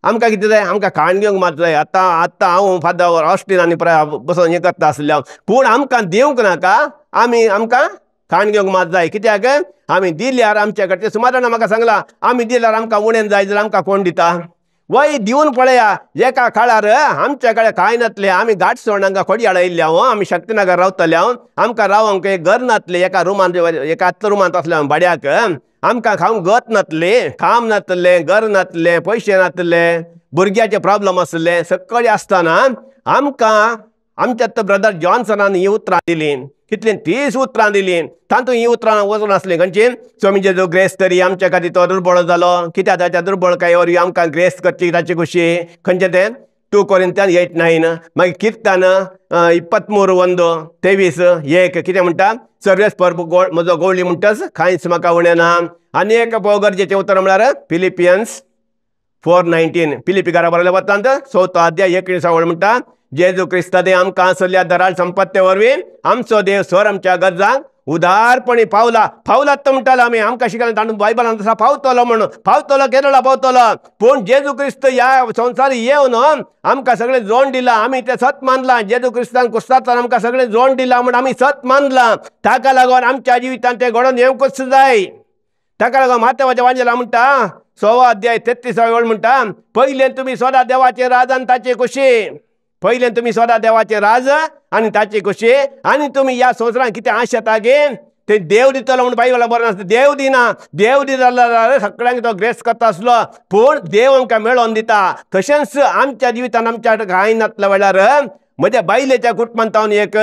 आमकां कितें जाय, आमकां खाण घेवंक मात जाय. आतां आतां हांव फादर ऑस्टीन आनी बसोन हें करता आसलें हांव, पूण आमकां दिवंक नाका, आमी आमकां खाण घेवंक मात जाय. कित्याक आमी दिल्यार आमच्या कडचे सुमार जाणां म्हाका सांगलां, आमी दिल्यार आमकां उणें जाय जाल्यार आमकां कोण दिता? वय दिवन पळया, एका काळार आमच्या कडेन कांय नातलें, आमी घाटसोण हांगा खोडयाळ आयिल्ले हांव, आमी शक्तीनगर रावताले हांव, आमकां रावंक एक घर नातलें, एका रुमान एका आतल्या रुमांत आसले हांव भाड्याक. आमकां खावंक गत नातलें, काम नातलें, घर नातलें, पयशे नातले, भुरग्याचे प्रॉब्लम आसले. सगळें आसतना आमकां आमच्या तो ब्रदर जॉन्सनान ही उतरां दिलीं, कितलीं 30 उतरां दिलीं. तातूंत हीं उतरां वचून आसलीं खंयची, स्वामी जेजू ग्रेस तरी आमच्या खातीर तो दुर्बळ जालो, कित्याक ताच्या दुर्बळकाये वरवीं आमकां ग्रेस करची ताची खुशी. खंयचें तें 2 Corinthians 8:9. मागीर किर्तन 23 1 23 कितें म्हणटा, सर्वेस परब म्हजो गोवली म्हणटाच कांयच म्हाका उणें ना. आनी एक भोव गरजेचें उतर म्हळ्यार फिलिपियन्स 4:19. फिलिपी घरा बरयल्या पत्रांत 4 अध्याय 19 वळ म्हणटा, जेजू क्रिस्ता देव आमकां आसल्या दराळ संपत्ते वरवीं आमचो देव सर आमच्या गरजांक उदारपणी पावला. पावलात तो म्हणटालो आमी, आमकां शिकयलें ताणून बायबलान तसो पावतलो म्हणून, पावतलो केरळा पावतलो. पूण जेजू क्रिस्त ह्या संवसार येवन आमकां सगळें जोड दिलां, आमी तें सत मानलां. जेजू क्रिस्तान कुस्तांतल्यान आमकां सगळें जोड दिलां म्हूण आमी सत मानलां. ताका लागून आमच्या जिवितांत तें घडोवन येवंकूच जाय. ताका लागून माथ्याच्या वांजेला म्हणटा 6 अध्याय 33 वळ म्हणटा, पयलें तुमी सोदा देवाचें राज आनी ताची खुशी. पयलें तुमी सोदा देवाचें राज आनी ताची खुशी, आनी तुमी ह्या संवसारांत कितें आशेता गे ते देव दितलो म्हूण बायबलाक बरें नासता. देव दिना, देव दिता जाल्यार सगळ्यांक तो ग्रेस करता आसलो, पूण देव आमकां मेळोवन दिता. तशेंच आमच्या जिवितान आमच्या कांय नातल्या वेळार म्हज्या बायलेच्या कुटुंबांत एक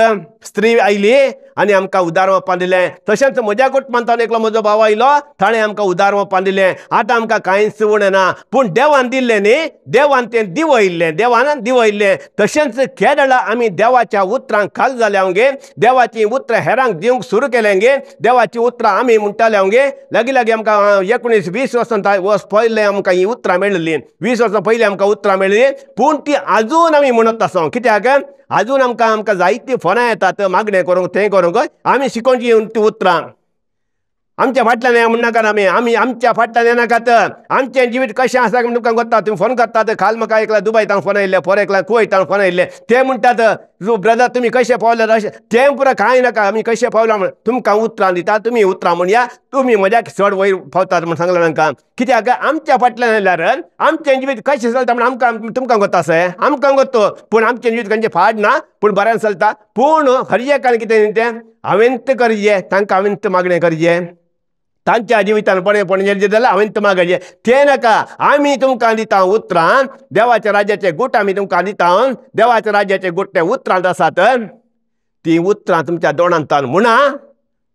स्त्री आयली आनी आमकां उदार मापान दिलें. तशेंच म्हज्या कुटुंबांत एकलो म्हजो भाव आयलो, ताणें आमकां उदार मापान दिलें. आतां आमकां कांयच उणें ना, पूण देवान दिल्लें न्ही, देवान तें दिवयल्लें, देवान दिवयल्लें. तशेंच केरळा आमी देवाच्या उतरांक खाल जाले गे, देवाचीं उतरां हेरांक दिवंक सुरू केलें गे, देवाचीं उतरां आमी म्हणटाले गे. लागीं लागीं आमकां 19-20 वर्सां वर्स पयलें आमकां हीं उतरां मेळिल्लीं, 20 वर्सां पयलीं आमकां उतरां मेळ्ळीं, पूण ती आजून आमी म्हणत आसा. कित्याक आजून आमकां आमकां जायतीं फोनां येतात मागणें करूंक, तें करूंक. आमी शिकोवची ती उतरां आमच्या फाटल्यान येया म्हणनाकात. आमी आमी आमच्या फाटल्यान येनाकात. आमचें जिवीत कशें आसा म्हण तुमकां गोत्ता. तुमी फोन करतात, काल म्हाका एकला दुबयतान फोन आयिल्ले, पोर एकला कुवैतान फोन आयिल्ले, ते म्हणटात ब्रदर तुमी कशें पावल्यात अशें. तें पुरो कांय नाका, आमी कशें पावला म्हण तुमकां उतरां दिता, तुमी उतरां म्हणया, तुमी म्हज्या चड वयर पावतात म्हण सांगलां तांकां. कित्याक आमच्या फाटल्यान आयल्यार आमचें जिवीत कशें चलता म्हण आमकां तुमकां गोत्ता आसा, आमकां गोत्तो. पूण आमचें जिवीत खंयचें फाड ना, पूण बऱ्यान चलता. पूण हर एकान कितें तें हांवें करचें, तांकां हांवें मागणें करचें, तांच्या जिवितान बरेंपण जें जाल्यार हांवें मागचें, तें नाका. आमी तुमकां दिता उतरां, देवाच्या राज्याचे गूट आमी तुमकां दिता. देवाच्या राज्याचे गूट ते उतरांत आसात, तीं उतरां तुमच्या दोणांतान म्हणा,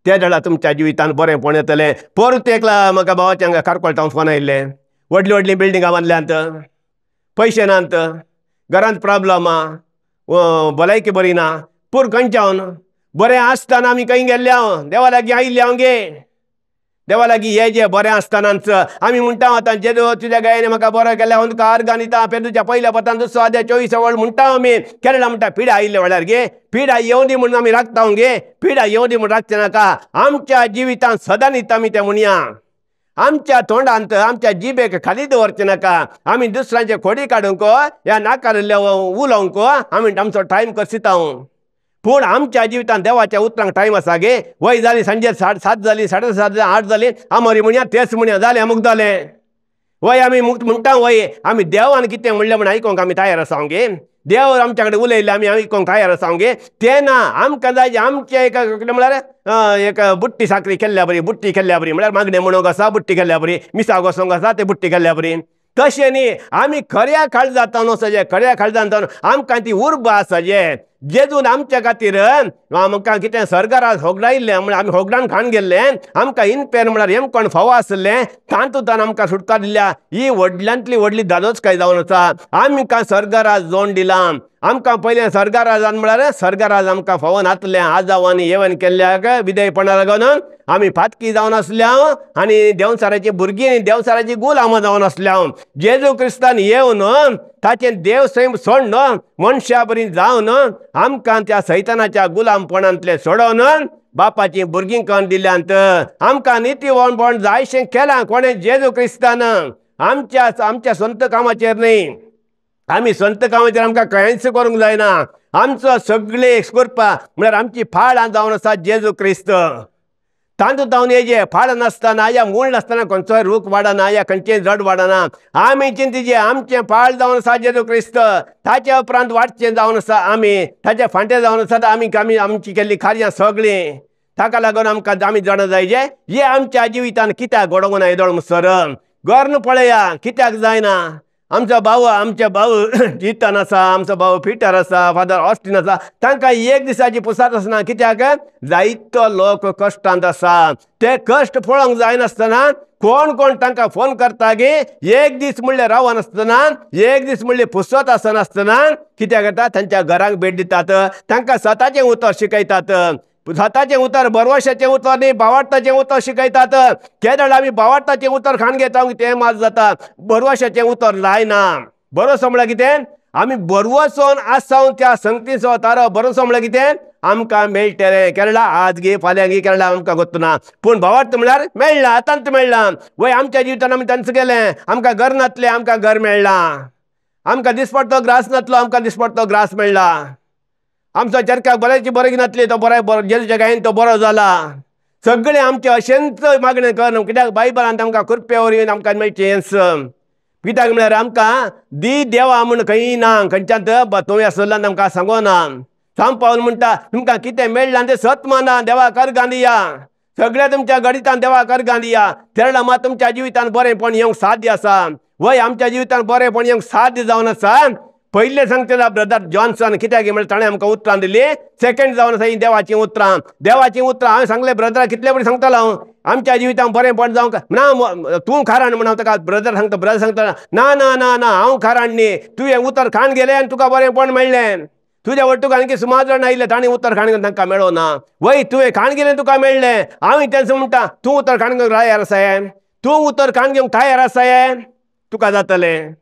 ते जाल्यार तुमच्या जिवितान बरेंपण येतलें. परत एकला म्हाका भावाच्या हांगा कारकोळ फोन आयिल्ले, व्हडलीं व्हडलीं बिल्डिंगां बांदल्यांत, पयशे नात, घरांत प्रोब्लम आहा, भलायकी बरी ना, पूण खंयच्यान बरें आसतना आमी खंय गेल्ले हांव, देवा लागीं आयिल्ले हांव गे, देवा लागीं हे जे बरें आसतनाच आमी म्हणटा आतां जेजू तुज्या गायेन म्हाका बरो केल्या, हांव तुका अर्गां दिता. पेदूच्या पयल्या पत्रान 2 अध्याय 24 वळ म्हणटा आमी. केरळा म्हणटा पिडा आयिल्ले वेळार गे, पिडा येवं दी म्हणून आमी राखता गे, पिडा येवं दी म्हणून राखचें नाका. आमच्या जिवितांत सदां दिता आमी तें म्हणया. आमच्या तोंडांत आमच्या जिबेक खाली दवरचें नाका. आमी दुसऱ्यांचे खोडी काडूंक या नाकारिल्ले उलोवंक आमी आमचो टायम करसिता. पूण आमच्या जिवितांत देवाच्या उतरांक टायम आसा गे. वय जाली सांजे 7:30 जाली, 7:30 जाली, 8 जाली, आमोरी म्हणया तेच म्हणया जालें अमूक जालें. वय आमी म्हणटा वय आमी देवान कितें म्हणलें म्हण आयकोंक आमी तयार आसा गे. देव आमच्या कडेन उलयल्लें आमी आयकोंक तयार आसा गे. तें ना, आमकां जाय आमचें एक कितें म्हळ्यार एक बुट्टी साकरी केल्ल्या बरी, बुट्टी केल्ल्या बरी म्हळ्यार मागणें म्हणूंक आसा बुट्टी केल्ल्या बरी, मिसाक वचोंक आसा तें बुट्टी केल्ल्या बरी. तशें न्ही, आमी खऱ्या काळजांत वचचें, खऱ्या काळजांत आमकां ती उर्बा आसा जे जेजून आमच्या खातीर आमकां कितें सरकारान होगडायिल्लें म्हळ्यार आमी होगडान खाण गेल्लें, आमकां इनपेर म्हळ्यार हेमकोण फावो आसलें, तातूंतल्यान आमकां सुटका दिल्या. ही व्हडल्यांतली व्हडली धादोसकाय जावन आसा. आमकां सरकारान जोड दिलां. आमकां पयलें सरकारान म्हळ्यार सरकारान आमकां फावो नातलें, आजावांनी येवन केल्ल्याक विधेयपणा लागून आमी फातकी जावन आसल्या आनी देंवचाराची भुरगीं देंवचाराची गुलामां जावन आसल्या. जेजू क्रिस्तान येवन ताचें देव सैम सोडून मनशा बरी जावन आमकां त्या सैतानाच्या गुलामपणांतलें सोडोवन बापाचीं भुरगीं करून दिल्यांत. आमकां नितीवणपण जायशें केलां कोणें? जेजू क्रिस्तान. आमच्या आमच्या संत कामाचेर न्ही, आमी संत कामाचेर आमकां कांयच करूंक जायना. आमचो सगळे करपा म्हळ्यार आमची फाळां जावन आसा जेजू क्रिस्त. तांतूत जावन येजे फाळ नासतना या मूळ नासतना खंयचोय रूख वाडना या खंयचेय जड वाडना. आमी चिंतिचे आमचें फाळ जावन आसा जेजू क्रिस्त, ताच्या उपरांत वाडचें जावन आसा आमी, ताचे फांटे जावन आसा आमी आमी आमची केल्ली कार्यां सगळीं. ताका लागून आमकां आमी जाणा जायचे हे आमच्या जिवितान कित्याक घडोवंक ना येदोळ सर गर्न पळया कित्याक जायना. आमचो भाव, आमचे भाव जितन आसा, आमचो भाव पिटर आसा, फादर ऑस्टीन आसा, तांकां एक दिसाची पुसात आसना. कित्याक? जायतो लोक कश्टांत आसा. ते कश्ट पळोवंक जायनासतना कोण कोण तांकां फोन करता गे, एक दीस म्हणल्यार रावनासतना, एक दीस म्हणल्यार पुसत आसनासतना कित्याक करता? तांच्या घरांक भेट दितात, तांकां सताचें उतर शिकयतात. सताचें उतर बरवशाचें उतर न्ही, बावार्थाचें उतर शिकयतात. केदळ आमी बावार्थाचें उतर खाण घेता तें मात जाता, बरवशाचें उतर जायना. बरोसो म्हळ्यार कितें? आमी बरवसोन आसाव त्या संगतीचो तारो. बरोसो म्हळ्यार कितें? आमकां मेळटलें. केरळा आज गे फाल्यां गे केरळा आमकां गोत्तना, पूण भावार्थ म्हळ्यार मेळ्ळा, आतांच मेळ्ळा. वय आमच्या जिवितान आमी तांचें गेलें, आमकां घर नातलें, आमकां घर मेळ्ळां. आमकां दिसपडतो ग्रास नातलो, आमकां दिसपडतो ग्रास मेळ्ळा. आमचो चरकाक बऱ्याची बरी नातली, तो बरो बरो जेजूच्या गायेन तो बरो जाला. सगळें आमचें अशेंच मागणें कर. कित्याक बायबलान आमकां कृपे वरवीं आमकां मेळचें हेंच. कित्याक म्हळ्यार आमकां दी देवा म्हूण खंय ना, खंयच्यान तुवें आसल्यान आमकां सांगोना. सांग पावल म्हणटा तुमकां कितें मेळ्ळां तें सत माना, देवा कर गांदिया. सगळ्या तुमच्या गणितान देवाक अर्गां दिया। तेरडा मात तुमच्या जिवितान बरेंपण येवंक साध्य आसा। वय आमच्या जिवितान बरेंपण येवंक साध्य जावन आसा। पयलें सांगतलो ब्रदर जॉन्सन कित्याक म्हळ्यार ताणें आमकां उतरां दिलीं। सेकंड जावन आसा हीं देवाचीं उतरां। देवाचीं उतरां हांवें सांगलें ब्रदराक कितले फावटी सांगतलो हांव आमच्या जिवितान बरेंपण जावंक ना तूं खाराण म्हण हांव ताका ब्रदर सांगता, ब्रदर सांगता ना ना ना ना हांव खाराण न्ही, तुवें उतर खाण गेलें आनी तुका बरेंपण मेळ्ळें। तुज्या वट्टूक आणखी सुमार जाण आयिल्ले तांणी उतर खाण घेवन तांकां मेळो ना। वय तुवें खाण गेलें तुका मेळ्ळें। हांव तेंच म्हणटा तूं उतर खाण घेवंक तयार आसाय, तूं उतर खाण घेवंक तयार आसाय, तुका जातलें,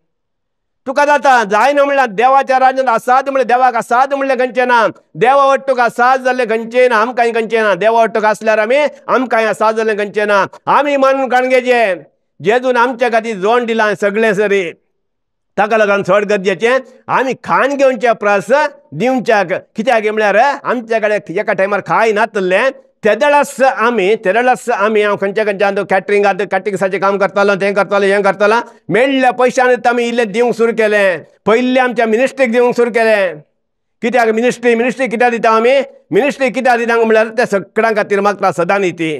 तुका जाता। जायना म्हणल्यार देवाच्या राज्यांत आसात म्हणल्यार देवाक आसात म्हणल्यार खंयचें ना, देवा वट्टूक आसात जाल्लें खंयचें ना, आमकांय खंयचें ना। देवा वट्टूक आसल्यार आमी आमकांय आसात जाल्लें खंयचें ना। आमी मानून काण घेवचें जेजून आमच्या खातीर जोण दिलां सगळें सरी, ताका लागून चड गरजेचें आमी खाण घेवच्या परस दिवच्याक। कित्याक म्हळ्यार आमच्या कडेन एका टायमार खाय नातलें तेदळास आमी तेदळास आमी हांव खंयच्या खंयच्यान कॅटरिंगांत कॅटरिंग्साचें काम करतालो, तें करतालो, हें करतालो, मेळिल्ल्या पयशान आमी इल्लें दिवंक सुरू केलें। पयलें आमच्या मिनिस्ट्रीक दिवंक सुरू केलें। कित्याक मिनिस्ट्री मिनिस्ट्री कित्याक दिता आमी? मिनिस्ट्री कित्याक दिता म्हळ्यार त्या सगळ्यां खातीर मागता सदां ती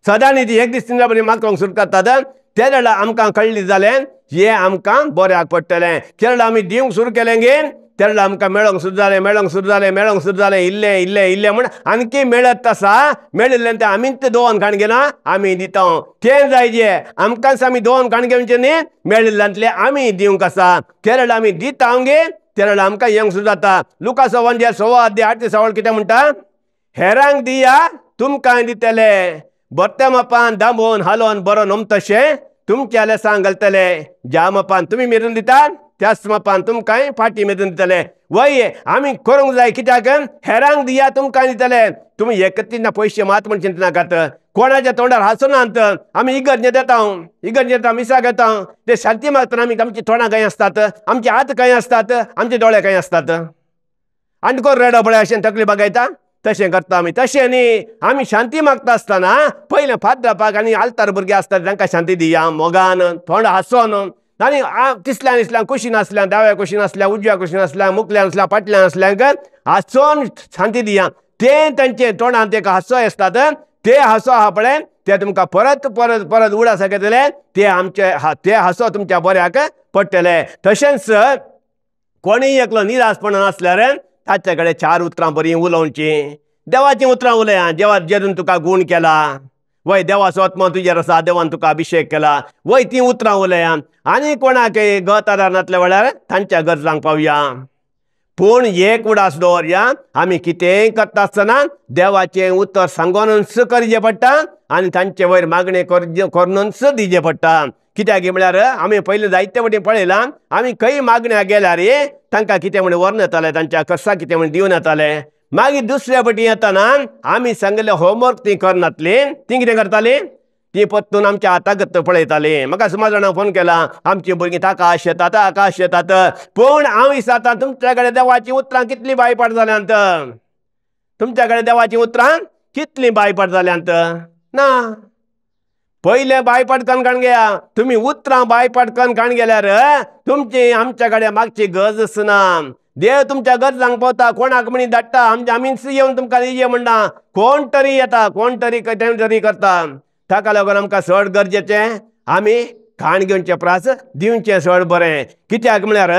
सदां ती एक दीस तिनल्या बरी मागूंक सुरू करतात। ते वेळार आमकां कळ्ळें जालें हें आमकां बऱ्याक पडटलें। केरळ आमी दिवंक सुरू केलें गे तेरळ आमकां मेळोंक सुरू जालें, मेळोंक सुरू जालें, मेळोंक सुरू जालें, इल्लें इल्लें इल्लें म्हण आणखी मेळत आसा। मेळिल्लें तें आमीच दोन खाण घेना आमी दिता तें जायजे आमकांच आमी दोन खाण घेवचें न्ही, मेळिल्ल्यांतलें आमी दिवंक आसा। केरळ आमी दिता गे तेरळ आमकां येवंक सुरू जाता। लुका सवन सवा अध्याय 8 ते 16 कितें म्हणटा? हेरांक दिया तुमकां दितले, बरत्या मापान दामोवन हालोवन बरो नमतशें तुमच्या लेसांक घालतले। ज्या मापान तुमी मेरून दितात त्याच मापान तुमकांय फाटी मेरून दितले। वय आमी करूंक जाय कित्याक हेरांक दिया तुमकां दितले। तुमी एकत्रीत ना पयशे मात म्हण चिंतनाकात, कोणाच्या तोंडार हांसनात। आमी इगर्जे येता, इगर्जे येता, मिसाक येता, ते शांती मागतना आमी आमची तोंडां खंय आसतात, आमचे हात खंय आसतात, आमचे दोळे खंय आसतात, आनी कोण रेडो पळय अशें तकली बागयता तशें करता आमी। तशें न्ही, आमी शांती मागता आसतना पयलें फादरापाक आनी आल्तार भुरगीं आसतात तांकां शांती दिया मोगान, तोंड हांसोन आनी तिसल्यान इसल्यान कुशीन आसल्यान, दाव्या कुशीन आसल्या, उजव्या कुशीन आसल्या, मुखल्यान आसल्या, फाटल्यान आसल्यांक हांसोन शांती दिया। तें तांचे तोंडान तेका हांसो आसतात ते हांसो आहा पळय ते तुमकां परत परत परत उडासाक येतले, ते आमचे ते हांसो तुमच्या बऱ्याक पडटले। तशेंच कोणीय एकलो निराशपणान आसल्यार ताचे कडेन 4 उतरां बरीं उलोवचीं, देवाचीं उतरां उलया। देवा जेजून तुका गूण केला, वय देवाचो आत्मा तुजेर आसा, देवान तुका अभिशेक केला, वय तीं उतरां उलया। आनी कोणाक गत आदार नासल्या वेळार तांच्या गरजांक पावया। पूण एक उडास दवरया, आमी कितेंय करता आसतना देवाचें उतर सांगोनूच करचें पडटा आनी तांचे वयर मागणें करूनच दिवचें पडटा। कित्याक म्हळ्यार आमी पयलीं जायते फावटी पळयलां आमी खंय मागण्या गेल्यार तांकां कितें म्हण व्हरून येताले, तांच्या कर्साक कितें म्हण दिवन येताले। मागीर दुसऱ्या फावटी येतना आमी सांगिल्लें होमवर्क तीं करनासलीं, तीं कितें करतालीं, तीं परतून आमच्या हाताक पळयतालीं। म्हाका सुमार जाणां फोन केला आमचीं भुरगीं ताका आश येतात, ताका आश येतात। पूण हांव विचारता तुमच्या कडेन देवाचीं उतरां कितलीं बायपाट जाल्यांत, तुमच्या कडेन देवाचीं उतरां कितलीं बायपाट जाल्यांत? ना, पयलें बायपाट कन्न काण घेया। तुमी उतरां बायपाट कन्न काण गेल्यार तुमची आमच्या कडेन मागची गरज आसना। देव तुमच्या गरजांक पावता, कोणाक म्हणी धाडटा, आमच्या आमीच येवन तुमकां दिवचें म्हणना, कोण तरी येता, कोण तरी कितें तरी करता। ताका लागून आमकां चड गरजेचें आमी खाण घेवचें परस दिवचें चड बरें। कित्याक म्हळ्यार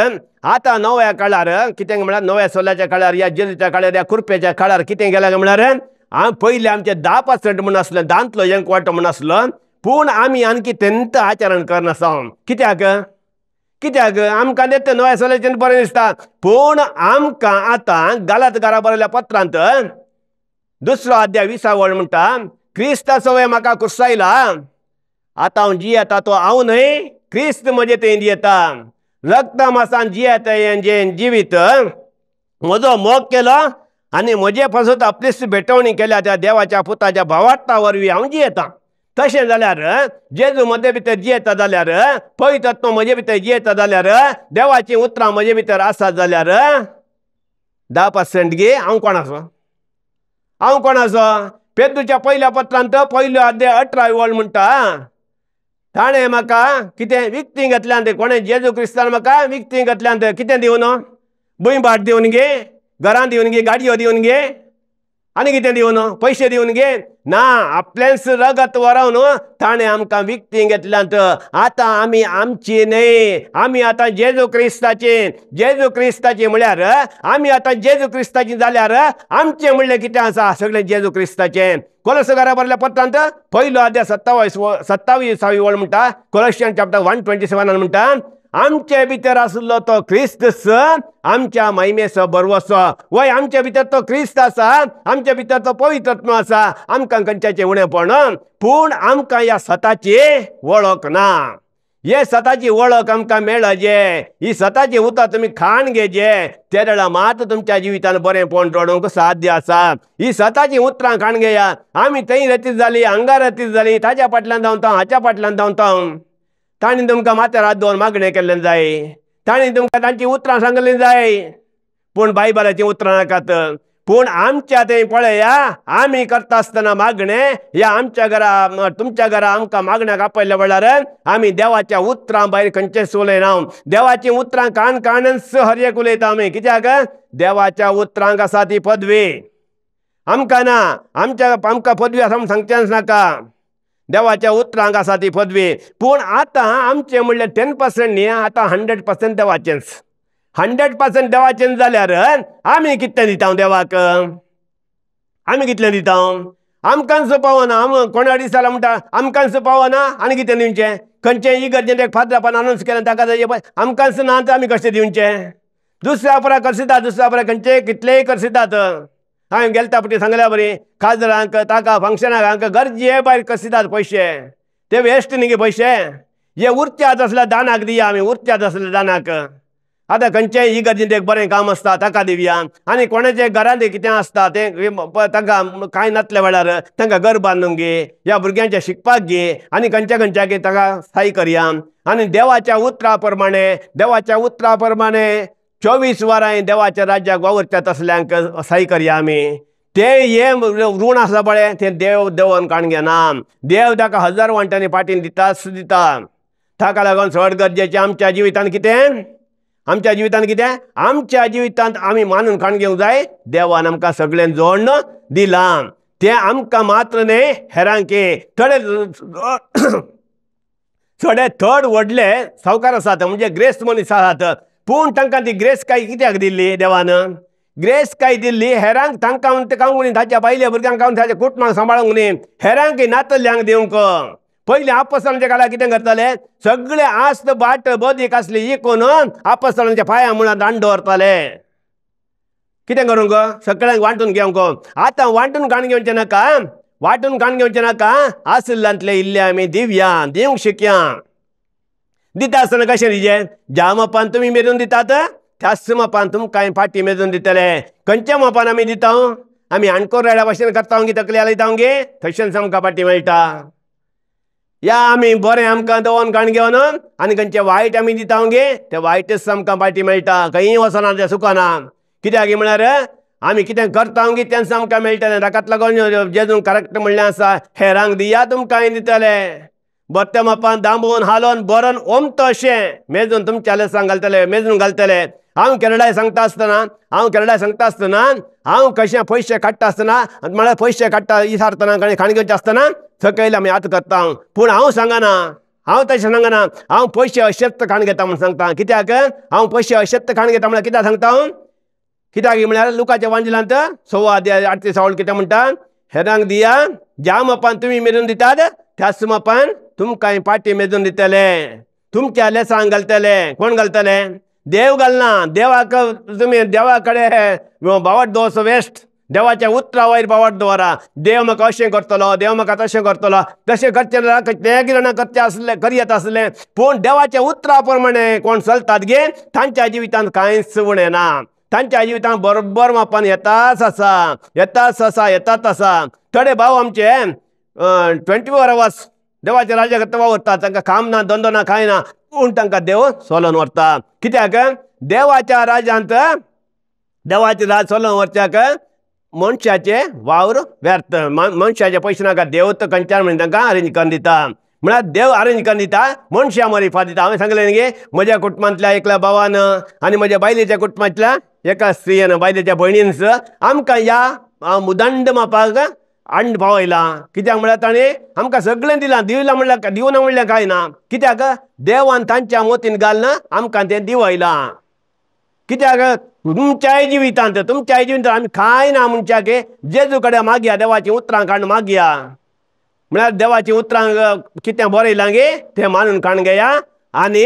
आतां नव्या काळार कितें म्हळ्यार नव्या सोल्याच्या काळार, ह्या जेजूच्या काळार, ह्या कुरपेच्या काळार कितें केलें म्हळ्यार पयलीं आमचें 10% म्हूण आसलें, दांतलो एक वांटो म्हूण आसलो, पूण आमी आणखी तेंत आचरण करनासा। कित्याक? कित्याक आमकां तें नव्या सोल्याचें बरें दिसता, पूण आमकां आतां गालात घरा बरयल्या पत्रांत 2 अध्याय 20 वळ म्हणटा, क्रिस्ता सवय म्हाका कुर्सायला, आतां हांव जियेता तो हांव न्हय, क्रिस्त म्हजे थंय जियेता। रगता मासान जियेता हें जें जिवीत म्हजो मोग केलो आनी म्हजे पासत आपलीच भेटवणी केल्या त्या देवाच्या पुताच्या भावार्था वरवीं हांव जियेता। तशें जाल्यार जेजू म्हजे भितर जियेता जाल्यार, पवित्र आत्मो म्हजे भितर जियेता जाल्यार, देवाचीं उतरां म्हजे भितर आसात जाल्यार 10% गे हांव कोण आसा, हांव कोण आसा? पेद्रूच्या पयल्या पत्रांत 1 अध्याय 18 वळ म्हणटा, ताणें म्हाका कितें विकतीं घेतल्यांत, कोणें जेजू क्रिस्तान म्हाका विकतीं घेतल्यांत, कितें दिवन, भूंय भाट दिवन गे, घरां दिवन गे, गाडयो दिवन गे, आनी कितें दिवन, पयशे दिवन गे ना, आपलेंच रगत वरोवन ताणें आमकां विकती घेतल्यात। आतां आमी आमची न्हय, आमी आतां जेजू क्रिस्ताची। जेजू क्रिस्ताची म्हळ्यार आमी आतां जेजू क्रिस्ताची जाल्यार आमचें म्हणलें कितें आसा, सगळें जेजू क्रिस्ताचें। कोलोसकारा बरयल्ल्या पत्रांत पयलो अध्याय 27 वळ म्हणटा, कोलोशियन चॅप्टर 1:27 म्हणटा, आमचे भितर आशिल्लो तो क्रिस्त आमच्या महिमेचो भरवसो। वय आमचे भितर तो क्रिस्त आसा, आमचे भितर तो पवित्र आसा, आमकां खंयच्याचें उणेपण, पूण आमकां ह्या सताची वळख ना। हे सताची वळख आमकां मेळजे, ही सताची उतरां तुमी खाण घेजे, ते वेळार मात तुमच्या जिवितान बरेंपण जोडूंक साध्य आसा। ही सताची उतरां खाण घेया। आमी थंय रतीत जाली, हांगा रतीत जाली, ताच्या फाटल्यान धांवता, हाच्या फाटल्यान धांवता। तांणी तुमकां माथ्यार हात दवरून मागणें केल्लें जाय, तांणी तुमकां तांची उतरां सांगल्लीं जाय, पूण बायबलाचीं उतरां नाकात। पूण आमच्या थंय पळया, आमी करता आसतना मागणें, ह्या आमच्या घरा तुमच्या घरा आमकां मागण्याक आपयल्या वेळार आमी देवाच्या उतरां भायर खंयचेंच उलयना। देवाचीं उतरां कान कानच हर एक उलयता आमी। कित्याक? देवाच्या उतरांक आसा ती पदवी, आमकां ना। आमच्या आमकां पदवी आसा म्हूण सांगचेंच नाका, देवाच्या उतरांक आसा ती पदवी। पूण आतां आमचें म्हणल्यार 10% न्ही, आतां 100% देवाचेंच। 100% देवाचें जाल्यार आमी कितलें दिता देवाक? आमी कितलें दिता? आमकांच पावना। आम कोणा दिसाला म्हणटा आमकांच पावना, आनी कितें दिवचें? खंयचें इगर्जेंत एक फादरापान अनावंस केलें ताका आमकांच ना तर आमी कशें दिवचें? दुसऱ्या परा करसितात, दुसऱ्या परा खंयचे कितलेय करसितात। हांवें गेलता पटी सांगल्या बरी खाजरांक ताका फंक्शनाक हांकां गरजे भायर करसितात पयशे, ते वेस्ट न्ही गे पयशे। हे उरच्यात आसल्यार दानाक दिया आमी, उरच्यात आसल्यार दानाक। आतां खंयचेय इगर्जेंत एक बरें काम आसता ताका दिवया, आनी कोणाचे घरांत कितें आसता तें तांकां कांय नासल्या वेळार तांकां घर बांदूंक घे, ह्या भुरग्यांच्या शिकपाक घे, आनी खंयच्या खंयच्या ताका साय करया। आनी देवाच्या उतरा प्रमाणे, देवाच्या उतरा प्रमाणे 24 वरां देवाच्या राज्याक वावुरच्या तसल्यांक साय करया आमी। ते हे ऋण आसा पळय तें देव देवन काण घेना, देव ताका 1000 वांट्यांनी पाटीन दिताच दिता। ताका लागून चड गरजेचें आमच्या जिवितान कितें, आमच्या जिवितान कितें, आमच्या जिवितांत आमी मानून खाण घेवंक जाय देवान आमकां सगळें जोडण दिलां, तें आमकां मात्र न्ही हेरांक। थोडे थोडे थड व्हडले सावकार आसात, म्हणजे ग्रेस्त मनीस आसात, पूण तांकां ती ग्रेस काय कित्याक दिल्ली देवान? ग्रेस काय दिल्ली हेरांक, तांकां खावंक न्ही, ताच्या बायले भुरग्यांक खावंक, ताच्या कुटुंबाक सांबाळूंक न्ही, हेरांक नातल्यांक दिवंक। पयलीं आपसरांच्या काळार कितें करताले, सगळे आस्त बाट बदीक आसली इकून आपसरांच्या पांया मुळां दांड दवरताले। कितें करूंक? सगळ्यांक वांटून घेवंक। आतां वांटून खाण घेवचें नाका, वांटून खाण घेवचें नाका, आशिल्ल्यांतले इल्ले आमी दिवया, दिवंक शिकया। दिता आसतना कशें दिजें? ज्या मापान तुमी मेजून दितात त्याच मापान तुमकां फाटी मेजून दितले। खंयच्या मापान आमी दिता? आमी आणकोर रायड्या भाशेन करता गे, तकली हालयता गे, थंयच्यान आमकां फाटी मेळटा। या आमी बरें आमकां दवरून काण घेवन आनी खंयचें वायट आमी दिता गे, तें वायटच आमकां पाटी मेळटा, खंयी वचना तें सुकना। कित्याक म्हळ्यार आमी कितें करता गे तेंच आमकां मेळटलें। ताकाच लागून जेजून करेक्ट म्हणलें आसा, हेरांक दिया तुमकां दितले। बत्ते मापान दांबून हालोवन बरोवन ओमतो अशें मेजून तुमच्या लेसांक घालतले, मेजून घालतले। हांव केरळाय सांगता आसतना, हांव केरळाय सांगता आसतना, हांव कशें पयशे काडटा आसतना, म्हळ्यार पयशे काडटा इसारतना खाण घेवचें आसतना सकयल आमी हात करता, पूण हांव सांगना, हांव तशें सांगना, हांव पयशे अशक्त खाण घेता म्हूण सांगता। कित्याक हांव पयशे अशक्त खाण घेता म्हळ्यार कित्याक सांगता हांव? कित्याक म्हळ्यार लुकाच्या वांजिलांत 6 अध्याय 38 वळ कितें म्हणटा, हेरांक दिया, ज्या मापान तुमी मेजून दितात त्याच मापान तुमकां पाटी मेजून दितले, तुमच्या लेसांक घालतले। कोण घालतले? देव घालना। देवाक तुमी देवा कडेन बावट दवरचो वेस्ट, देवाच्या उतरा वयर बावट दवरा, देव म्हाका अशें करतलो, देव म्हाका तशें करतलो, तशें करचें ना, तें कितें करचें आसलें करयत आसलें, पूण देवाच्या उतरा प्रमाणे कोण चलतात गे तांच्या जिवितांत कांयच उणें ना, तांच्या जिवितांत बरोबर मापान येताच आसा, येताच आसा, येताच आसा। थोडे भाव आमचे 24 आवर्स देवाच्या राज्या करता वावरता, तांकां काम ना, धंदो ना, कांय ना, पूण तांकां देव सोलोन व्हरता। कित्याक? देवाच्या राज्यांत देवाचें राज सोलोन व्हरच्याक मनशाचे वावर व्यर्थ, मनशाचे पयशे नाका, देव तर खंयच्यान म्हणून तांकां अरेंज करून दिता। म्हळ्यार देव अरेंज करून दिता, मनशां मरिफा दिता। हांवें सांगलें न्ही म्हज्या कुटुंबांतल्या एकल्या भावान आनी म्हज्या बायलेच्या कुटुंबांतल्या एका स्त्रियेन, बायलेच्या भयणीन आमकां ह्या मुदंड मापाक अंड पावयलां. कित्याक म्हळ्यार ताणें आमकां सगळें दिलां, दिवलां म्हणल्यार दिवना म्हणल्यार कांय ना. कित्याक देवान तांच्या मोतीन घालून आमकां तें दिवयलां. कित्याक तुमच्याय जिवितांत, तुमच्याय जिवितांत आमी कांय ना म्हणच्याक जेजू कडेन मागया, देवाचीं उतरां काडून मागया. म्हळ्यार देवाचीं उतरां कितें बरयलां गे तें मानून काडून घेया आनी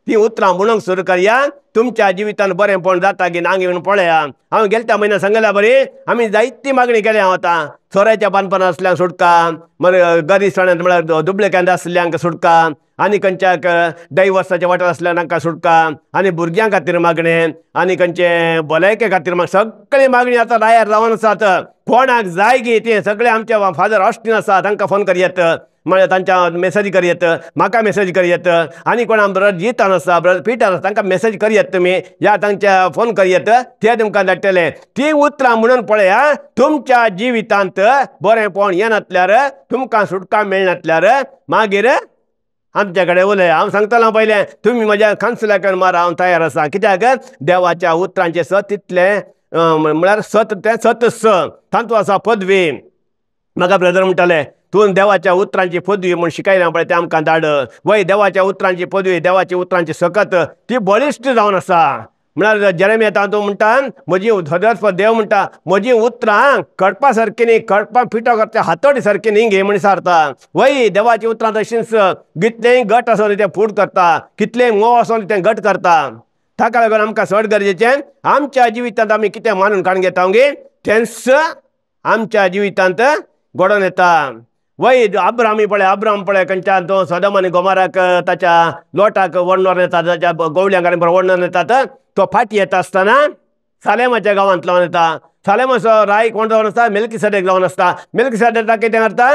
ती उतरां म्हणूंक सुरू करया. तुमच्या जिवितान बरेंपण जाता की ना घेवन पळया. हांव गेल्या त्या म्हयन्या सांगल्या बरी आमी जायती मागणी केल्या. हांव आतां सोऱ्याच्या बांदपान आसल्यांक सुटका, मागीर गरिबसाणेंत म्हळ्यार दुबळेकांत आसल्यांक सुटका, आनी खंयच्याक डायवर्साच्या वाठार आसल्या तांकां सुटका, आनी भुरग्यां खातीर मागणें, आनी खंयचे भलायके खातीर मागणें, सगळी मागणी आतां रायार जावन आसात. कोणाक जाय गी तें सगळें आमचे फादर ऑस्टीन आसा तांकां फोन करयेत, म्हळ्यार तांच्या मेसेज करयेत, म्हाका मेसेज करयेत, आनी कोणा ब्रदर जितान आसा, ब्रदर पिटर आसा तांकां मेसेज करयेत तुमी, या तांच्या फोन करयेत, ते तुमकां धाडटले. ती उतरां म्हणून पळया तुमच्या जिवितांत बरेंपण येनातल्यार, तुमकां सुटका मेळनातल्यार मागीर आमच्या कडेन उलय. हांव सांगतलो पयलें तुमी म्हज्या कान्सलाक मार, हांव तयार आसा. कित्याक देवाच्या उतरांचें सत तितलें म्हळ्यार सत तें सत तातूंत आसा पदवी. म्हाका ब्रदर म्हणटाले तूं देवाच्या उतरांची पदवी म्हूण शिकयला पळय तें आमकां धाड. वय देवाच्या उतरांची पदवी, देवाच्या उतरांची सकत ती बळिश्ट जावन आसा. म्हळ्यार जेरेमिया तातूंत म्हणटा म्हजी सदर देव म्हणटा म्हजी उतरां कडपा सारकी न्ही, कडपा पिठो करता हातोडी सारकी न्ही घे म्हण सारता. वय देवाची उतरां तशींच कितलेंय घट आसून तें फूट करता, कितलेंय मोव आसून तें घट करता. ताका लागून आमकां चड गरजेचें आमच्या जिवितांत आमी कितें मानून काडून घेता गे तेंच आमच्या जिवितांत घडोवन येता. वय अब्रामी पळय, अब्राम पळय खंयच्यान तो सदम आनी गोमाराक ताच्या लोटाक वर्णन येतात, ताच्या गवळ्यांक आनी वर्णन येतात. तो फाटी येता आसतना सालेमाच्या गांवांत लावन येता. सालेमाचो राय कोण जावन आसता? मेल्कीसेदेक जावन आसता. मेल्कीसेदेक कितें करता?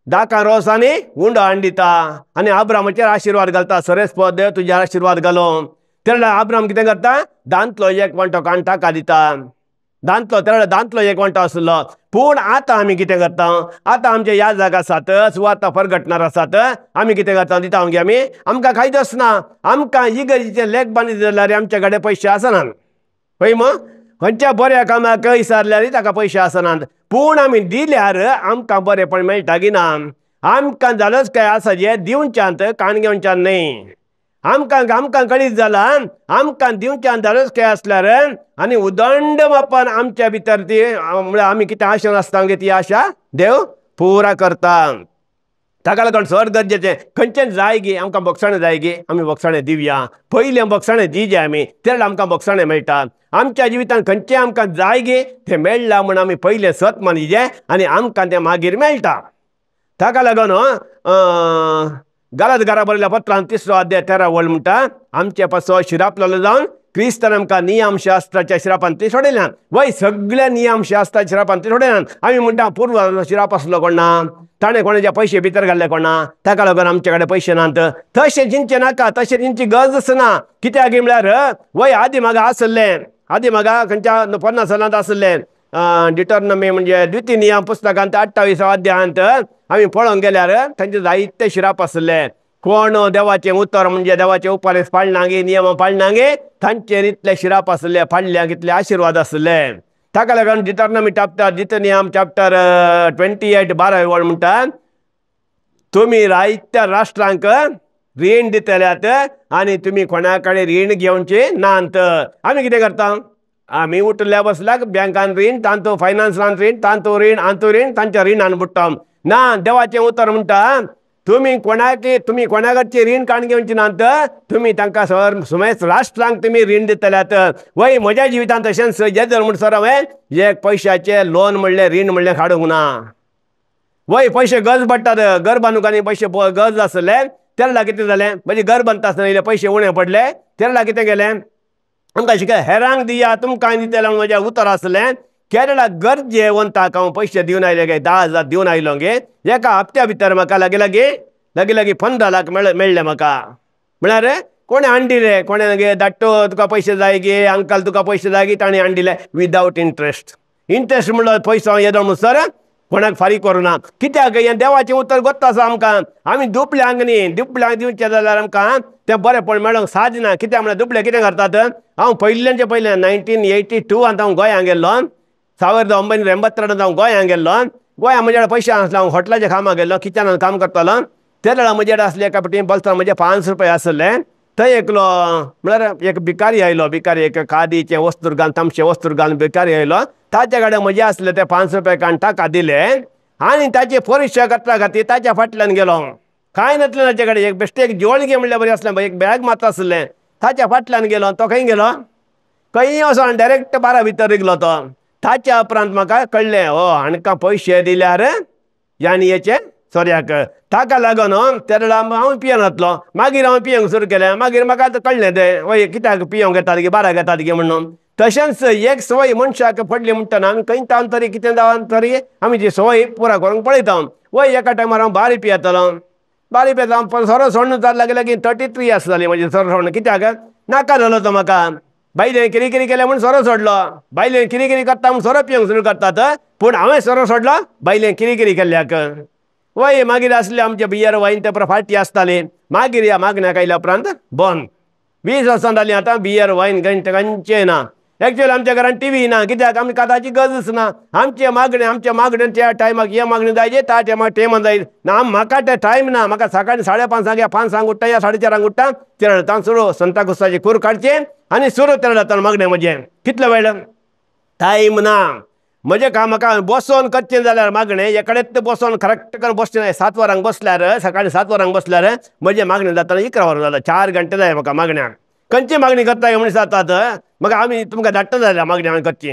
दाका रोस आनी उंडो हाडून दिता आनी अब्रामाचेर आशिर्वाद घालता. सरेस पद देव तुज्या आशिर्वाद घालो. तेन्ना अब्राम कितें करता? दांतलो एक वांटो काडून ताका दिता. दांतलो तेन्ना दांतलो एक वांटो आसलो. पूण आतां आमी कितें करता? आतां आमचे याजक आसात, सुवाता परगटणार आसात, आमी कितें करता दिता गे आमी? आमकां कांयच ना. आमकां इगर्जेचें लेख बांदित जाल्यार आमच्या कडेन पयशे आसनात. पळय मग खंयच्या बऱ्या कामाक विचारल्यार ताका पयशे आसनात. पूण आमी दिल्यार आमकां बरेंपण मेळटा की ना? आमकां जालोच काय आसा जें दिवच्यान काण घेवच्यान न्हय. आमकां आमकां कळीत जालां आमकां दिवच्यान जालोच काय आसल्यार आनी उदंड मापान आमच्या भितर ती म्हळ्यार आमी कितें आशा आसता गे ती आशा देव पुरा करता. ताका लागून चड गरजेचें खंयचें जाय गी आमकां बक्षाणें जाय गी आमी बक्षाणें दिवया. पयलें बक्षाणें दिवचें आमी, तेन्ना आमकां बक्षाणें मेळटा. आमच्या जिवितांत खंयचें आमकां जाय गी तें मेळ्ळां म्हूण आमी पयलें सत मानिचें आनी आमकां तें मागीर मेळटा. ताका लागून गालात घरा बरयल्या पत्रान 3 अध्याय 13 वळ म्हणटा आमचे पासो शिरापलेलो जावन क्रिस्तान आमकां नियमशास्त्राच्या शिरापांतली सोडयल्यान. वय सगळ्या नियमशास्त्राच्या शिरापांतली सोडयल्यान. आमी म्हणटा पूर्व शिराप आसलो कोणा, ताणें कोणाचे पयशे भितर घाल्ले कोणा, ताका लागून आमचे कडेन पयशे नात. तशें चिंतचें नाका, तशें चिंतची गरज ना. कित्याक म्हळ्यार वय आदी म्हाका आसलें, आदी म्हाका खंयच्या 50 सालांत आसलें डिटर्नमी म्हणजे द्वितीय नियम पुस्तकांत 28 अध्यायांत आमी पळोवंक गेल्यार थंयचे जायते शिराप आसले. कोण देवाचें उतर म्हणजे देवाचे उपदेश पाळना गे, नियम पाळना गे, तांचेर इतले शिराप आसले, पाळ्ळ्यांक इतले आशिर्वाद आसले. ताका लागून डिटर्नमी चॅप्टर द्वितीय नियम चॅप्टर 28 12 वळ म्हणटा तुमी जायत्या राष्ट्रांक रीण दितल्यात आनी तुमी कोणा कडेन रीण घेवचें नात. आमी कितें करता? आमी उठल्या बसल्याक बँकान रीण, तांतू फायनान्सान रीण, तांतू रीण, आंतू रीण, तांच्या रिणान बुडटा. ना, देवाचें उतर म्हणटा तुमी कोणाक तुमी कोणाकडचें रीण काडून घेवचें नात, तुमी तांकां सर सुमेस्त राष्ट्रांक तुमी रीण दितल्यात. वय म्हज्या जिवितांत तशेंच जेजर म्हण सर हांवें एक पयशाचें लोन म्हणलें रीण म्हणलें काडूंक ना. वय पयशे गरज पडटात, घर बांदूंक आनी पयशे गरज आसले तेन्ना कितें जालें म्हजें घर बांदता आसतना इल्ले पयशे उणें पडले तेन्ना कितें केलें आमकां शिकय हेरांक दिया तुमकां दितलें म्हूण म्हजें उतर आसलें. केरळा गरजेवंताक हांव पयशे दिवन आयले गे, 10,000 दिवन आयलो गे. एका हप्त्या भितर म्हाका लागीं लागीं लागीं लागीं 15 लाख मेळ्ळे म्हाका. म्हळ्यार कोणें हाडून कोणें गे धाडटो तुका पयशे जाय गे, अंकल तुका पयशे जाय गे, ताणें हाडून दिले विदावट इंट्रस्ट. इंट्रस्ट म्हणलो पयसो हांव येदो म्हणसर कोणाक फारीक करुना. कित्याक हें देवाचें उतर गोत्त आसा आमकां. आमी दुबळ्यांक न्ही, दुबळ्यांक दिवचें जाल्यार आमकां तें बरेंपण मेळोंक साध्य ना. कित्याक म्हळ्यार दुबळे कितें करतात? हांव पयल्याचे पयलें 1982 हांव गोंयांत गेल्लो. 1982 हांव गोंयांत गेल्लो. गोंया म्हजे कडेन पयशे आसले, हांव हॉटेलाच्या कामाक गेल्लो, किचनान काम करतालो. ते वेळार म्हजे कडेन आसले एका पटी बोल्सां म्हजे 5 रुपया आसले. थंय एकलो म्हळ्यार एक भिकारी आयलो, भिकारी एक खादीचें वस्तूर घालून, तामशें वस्तूर घालून भिकारी आयलो. ताच्या कडेन म्हजे आसले ते 5 रुपया काडून ताका दिले आनी ताची परिक्षा करपा खातीर ताच्या फाटल्यान गेलो. कांय नासलें ताचे कडेन, एक बेश्टें एक जोळगे म्हणल्यार बरें आसलें, एक बॅग मात आसलें. ताच्या फाटल्यान गेलो, तो खंय गेलो, खंय वचोन डायरेक्ट बारा भितर रिगलो तो. ताच्या उपरांत म्हाका कळ्ळें, हो हांकां पयशे दिल्यार यानी हेचे सोऱ्याक. ताका लागून ते वेळार हांव पियेनासलो. मागीर हांव पियेवंक सुरू केलें. मागीर म्हाका आतां कळ्ळें तें, वय कित्याक पियेवंक येता गे, बाराक येतात गे म्हणून. तशेंच एक संवय मनशाक पडली म्हणटना आमी खंय तावन तरी कितें जावन तरी आमी ती संवय पुरा करूंक पळयता. वय एका टायमार हांव बारी पियेतालो, बारी पियेता हांव सोरो सोडून जाल लागलें की 33 इयर्स जाली म्हजी सोरो सोडून. कित्याक नाका जालो तो म्हाका. बायलेन कितें कितें केलें म्हूण सोरो सोडलो, बायलेन कितें कितें करता म्हूण सोरो पिवंक सुरू करतात, पूण हांवें सोरो सोडलो बायलेन कितें कितें केल्ल्याक. वय मागीर आसले आमचे बियर वायन ते पार्टी आसताली. मागीर ह्या मागण्याक आयल्या उपरांत बंद. 20 वर्सां जालीं आतां बियर वायन खंयचें ना. एक्चुअली आमच्या घरान टीव्ही ना, कित्याक आमकां ताची गरजच ना. आमचे मागणें, आमच्या मागणें त्या टायमाक हे मागणें जाय त्या टायमाक टेमान जाय ना. म्हाका ते टायम ना. म्हाका सकाळीं 5:30 या 5 उठ्ठा या 4:30 उठ्ठा, ते वेळार सुरू संता कुस्ताची कूर काडचे आनी सुरू त्या वेळार मागणें म्हजें. कितलो वेळ टायम ना म्हजें काम. म्हाका बसोन करचें जाल्यार मागणें एकाडेच बसोन करेक्ट करून बसचें ना. 7 वरांक बसल्यार, सकाळीं 7 वरांक बसल्यार म्हजें मागणें जातना 11 वरां जाता. 4 घंटे जाय म्हाका मागण्याक. खंयची मागणी करता म्हूण जातात म्हाका आमी तुमकां धाडटा जाल्यार मागणी हांवें करची.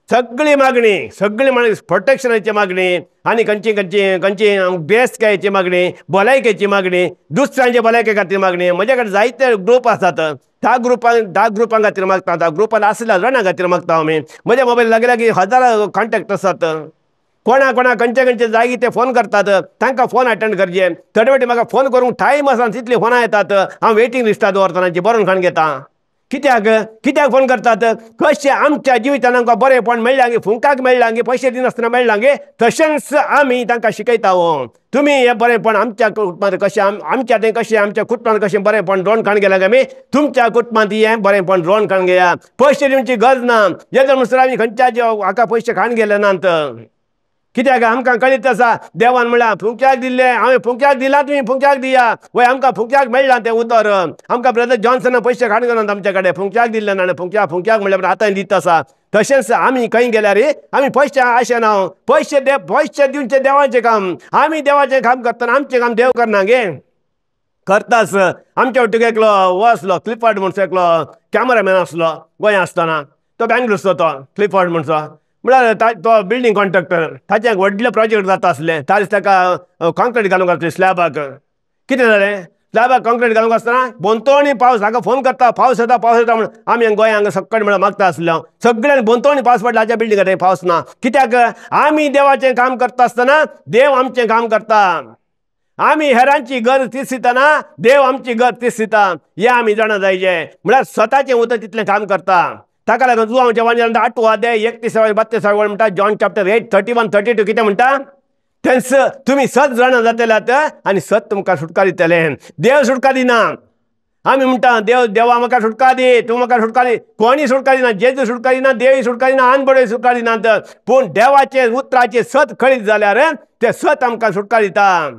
सगळी मागणी, सगळी मागणी प्रोटेक्शनाची मागणी आनी खंयची खंयची खंयची बेसकायेची मागणी, भलायकेची मागणी, दुसऱ्यांचे भलायके खातीर मागणी. म्हजे कडेन जायते ग्रूप आसात, 10 ग्रुपां 10 ग्रुपां खातीर मागता, 10 ग्रुपान आसल्या जाणां खातीर मागता आमी. म्हज्या मोबायल लागीं लागीं हजारां कॉन्टेक्ट आसात. कोणा कोणा खंयचे खंयचे जागी ते फोन करतात, तांकां फोन अटेंड करचे. थोडे फावटी म्हाका फोन करूंक टायम आसा तितली फोनां येतात. हांव वेटींग लिस्टार दवरतना बरोवन खाण घेता. कित्याक कित्याक फोन करतात? कशें आमच्या जिवितान आमकां बरेंपण मेळ्ळां गे, फुंकाक मेळ्ळां गे, पयशे दिनासतना मेळ्ळां गे, तशेंच आमी तांकां शिकयता. हो तुमी हें बरेंपण आमच्या कुटुंबांत कशें, आमच्या तें कशें, आमच्या कुटुंबांत कशें बरेंपण रोवन खाण गेलां आमी, तुमच्या कुटुंबांत हें बरेंपण रोवन खाण घेया. पयशे दिवची गरज ना. जेन्ना म्हणसर आमी खंयच्या हाका पयशे खाण गेले नात. कित्याक आमकां कळीत आसा देवान म्हळ्यार फुंक्याक दिल्लें, हांवें फुंक्याक दिलां, तुमी फुंक्याक दिया. वय आमकां फुंक्याक मेळ्ळां तें उतर. आमकां ब्रदर जॉन्सना पयशे खाण घेवन आमच्या कडेन फुंक्याक दिल्लें ना. फुंक्या फुंक्याक म्हणल्यार आतां दित आसा. तशेंच आमी खंय गेल्यार आमी पयशे आशे ना. पयशे दे, पयशे दिवचें देवाचें काम. आमी देवाचें काम करतना आमचें काम देव करना गे, करताच. आमच्या वटेक एकलो हो आसलो क्लिफर्ड म्हणचो एकलो कॅमरामॅन आसलो गोंया आसतना, तो बँगलोरचो तो क्लिफर्ड म्हणचो, म्हळ्यार तो बिल्डींग कॉन्ट्रॅक्टर. ताचें एक व्हडलें प्रोजेक्ट जाता आसलें. त्या दीस ताका कॉन्क्रीट घालूंक आसलें स्लॅबाक. कितें जालें, स्लॅबाक कॉन्क्रीट घालूंक आसतना बोंतोणी पावस, हाका फोन करता पावस येता पावस येता म्हणून. आमी गोंया हांगा सक्कड म्हळ्यार मागता आसलो, सगळ्यांक बोंतोणी पावस पडला, हाच्या बिल्डिंगार थंय पावस ना. कित्याक आमी देवाचें काम करता आसतना देव आमचें काम करता. आमी हेरांची गरज तिसतना देव आमची गरज तिसता. हें आमी जाणा जायचें. म्हळ्यार स्वताचें उतर तितलें काम करता. ताका लागून जुवांच्या वांज्यान 8 अध्याय 31 32 म्हणटा, जॉन चॅप्टर 8 31 32 कितें म्हणटा, तेंच तुमी सत जाणा जातले आनी सत तुमकां सुटका दितले. देव सुटका दिना. आमी म्हणटा देव देवा म्हाका सुटका दी, तूं म्हाका सुटका दी. कोणी सुटका दिना, जेजू सुटका दिना, देवी सुटका दिना, आन बडय सुटका दिनात. पूण देवाचें उतराचें सत कळीत जाल्यार तें सत आमकां सुटका दिता.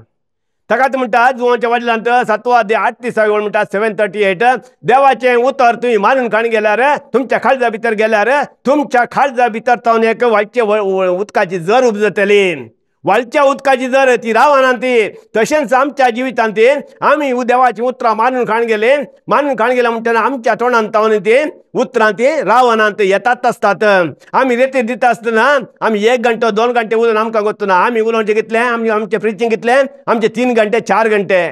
ताकाच म्हणटा जुवांच्या वडिलांत 7 अध्याय 38 म्हणटा 7:38, देवाचें उतर तुमी मानून खाण गेल्यार, तुमच्या काळजा भितर गेल्यार, तुमच्या काळजा भितर तावन एक वाळचे उदकाची जर उपजतली. वाळच्या उदकाची जर ती रावना ती. तशेंच आमच्या जिवितांत ती आमी देवाचीं उतरां मानून खाण गेले, मानून खाण गेले म्हणटना आमच्या तोंडान तावन ती उतरां ती रावना, ती येतात आसतात. आमी रेती दिता आसतना आमी 1 घंटो 2 घंटे उलोवन आमकां गोत्तना. आमी उलोवचें कितलें, आमी आमचें प्रिचींग कितलें, आमचे 3 घंटे 4 घंटे.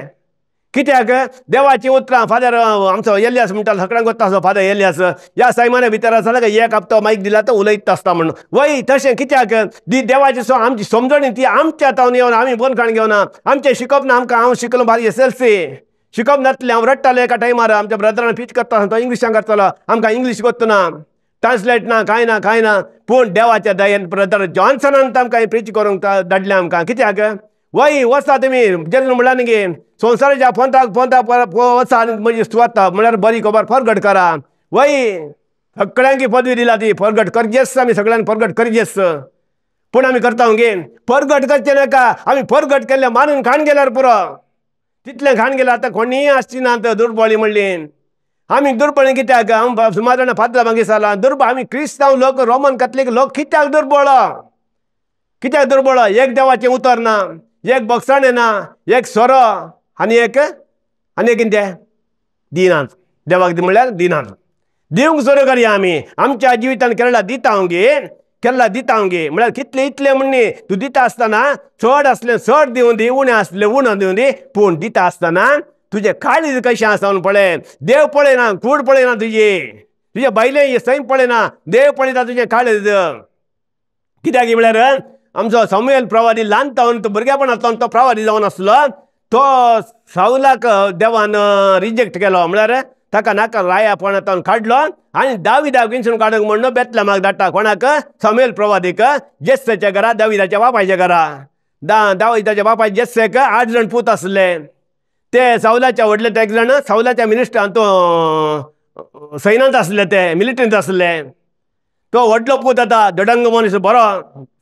कित्याक देवाचीं उतरां फादर आमचो एलियास म्हणटा, सगळ्यांक गोत्ता आसलो फादर एलियास, ह्या सायमाना भितर आसा जाल्यार एक हप्तो मायक दिला तो उलयत आसता म्हणून. वय तशें कित्याक दी देवाची सो आमची समजणी ती आमच्या तावन येवन आमी बंद खाण घेवना. आमचें शिकप ना आमकां. हांव शिकलो बारीक SLC शिकप नासलें. हांव रडटालो एका टायमार. आमच्या ब्रदरान पीच करता तो इंग्लिशान करतालो, आमकां इंग्लीश गोत्तना, ट्रान्सलेट ना, कांय ना कांय ना. पूण देवाच्या दयेन ब्रदर जॉन्सनान आमकां प्रीच करूंक धाडलें आमकां. कित्याक वय वचा तुमी जेन्ना म्हणलां न्ही संवसाराच्या पोंताक पोंताक वचा आनी म्हजी सुवात म्हळ्यार बरी खबर फॉरगट करा. वय सगळ्यांकी पदवी दिला ती परगट करचेच, आमी सगळ्यांनी परगट करचेच। पूण आमी करता गे परगट करचें नाका, आमी परगट केल्लें मानून खाण गेल्यार पुरो, तितलें खाण गेल्यार आतां कोणीय आसची ना दुर्बळी म्हणली। आमी दुर्बळ कित्याक? हांव सुमार जाणां फादरा मागीर जाला दुर्बळ। आमी क्रिस्तांव लोक, रोमन कॅथलीक लोक कित्याक दुर्बळ? कित्याक दुर्बळ? एक देवाचें उतर ना, एक बक्षाणें ना, एक सोरो आनी एक आनी कितें दिनात, देवाक म्हणल्यार दिनात। दिवंक सुरू करया आमी आमच्या जिवितान। केरळा दिता हांव गे, केरळा दिता हांव गे म्हळ्यार कितले इतले म्हणणी तूं दिता आसतना चड आसलें चड दिवं दी, उणें आसलें उणें दिवं दी, पूण दिता आसतना तुजें काळीज कशें आसा म्हणून पळय। देव पळयना, कूड पळयना तुजी, तुजे बायले सैम पळयना, देव पळयता तुजें काळीज। कित्याक म्हळ्यार आमचो सामुएल प्रवादी ल्हान जावन तो भुरगेपणांतल्यान तो प्रवादी जावन आसलो, तो सावलाक देवान रिजेक्ट केलो, म्हळ्यार ताका नाका रायापणांतल्यान काडलो आनी दाविदाक विंचून काडूंक म्हणून बेतलमाक धाडटा। कोणाक? सामुएल प्रवादीक, जेस्सेच्या घरा, दाविदाच्या बापायच्या घरा। दाविदाच्या बापाय जेस्सेक 8 जाण पूत आसले। ते सावलाच्या व्हडले ते एक जाण सावलाच्या मिनिस्टरान तो सैनांत आसले, ते मिलिटरींत आसले। तो व्हडलो पूत आतां दडंग मनीस बरो।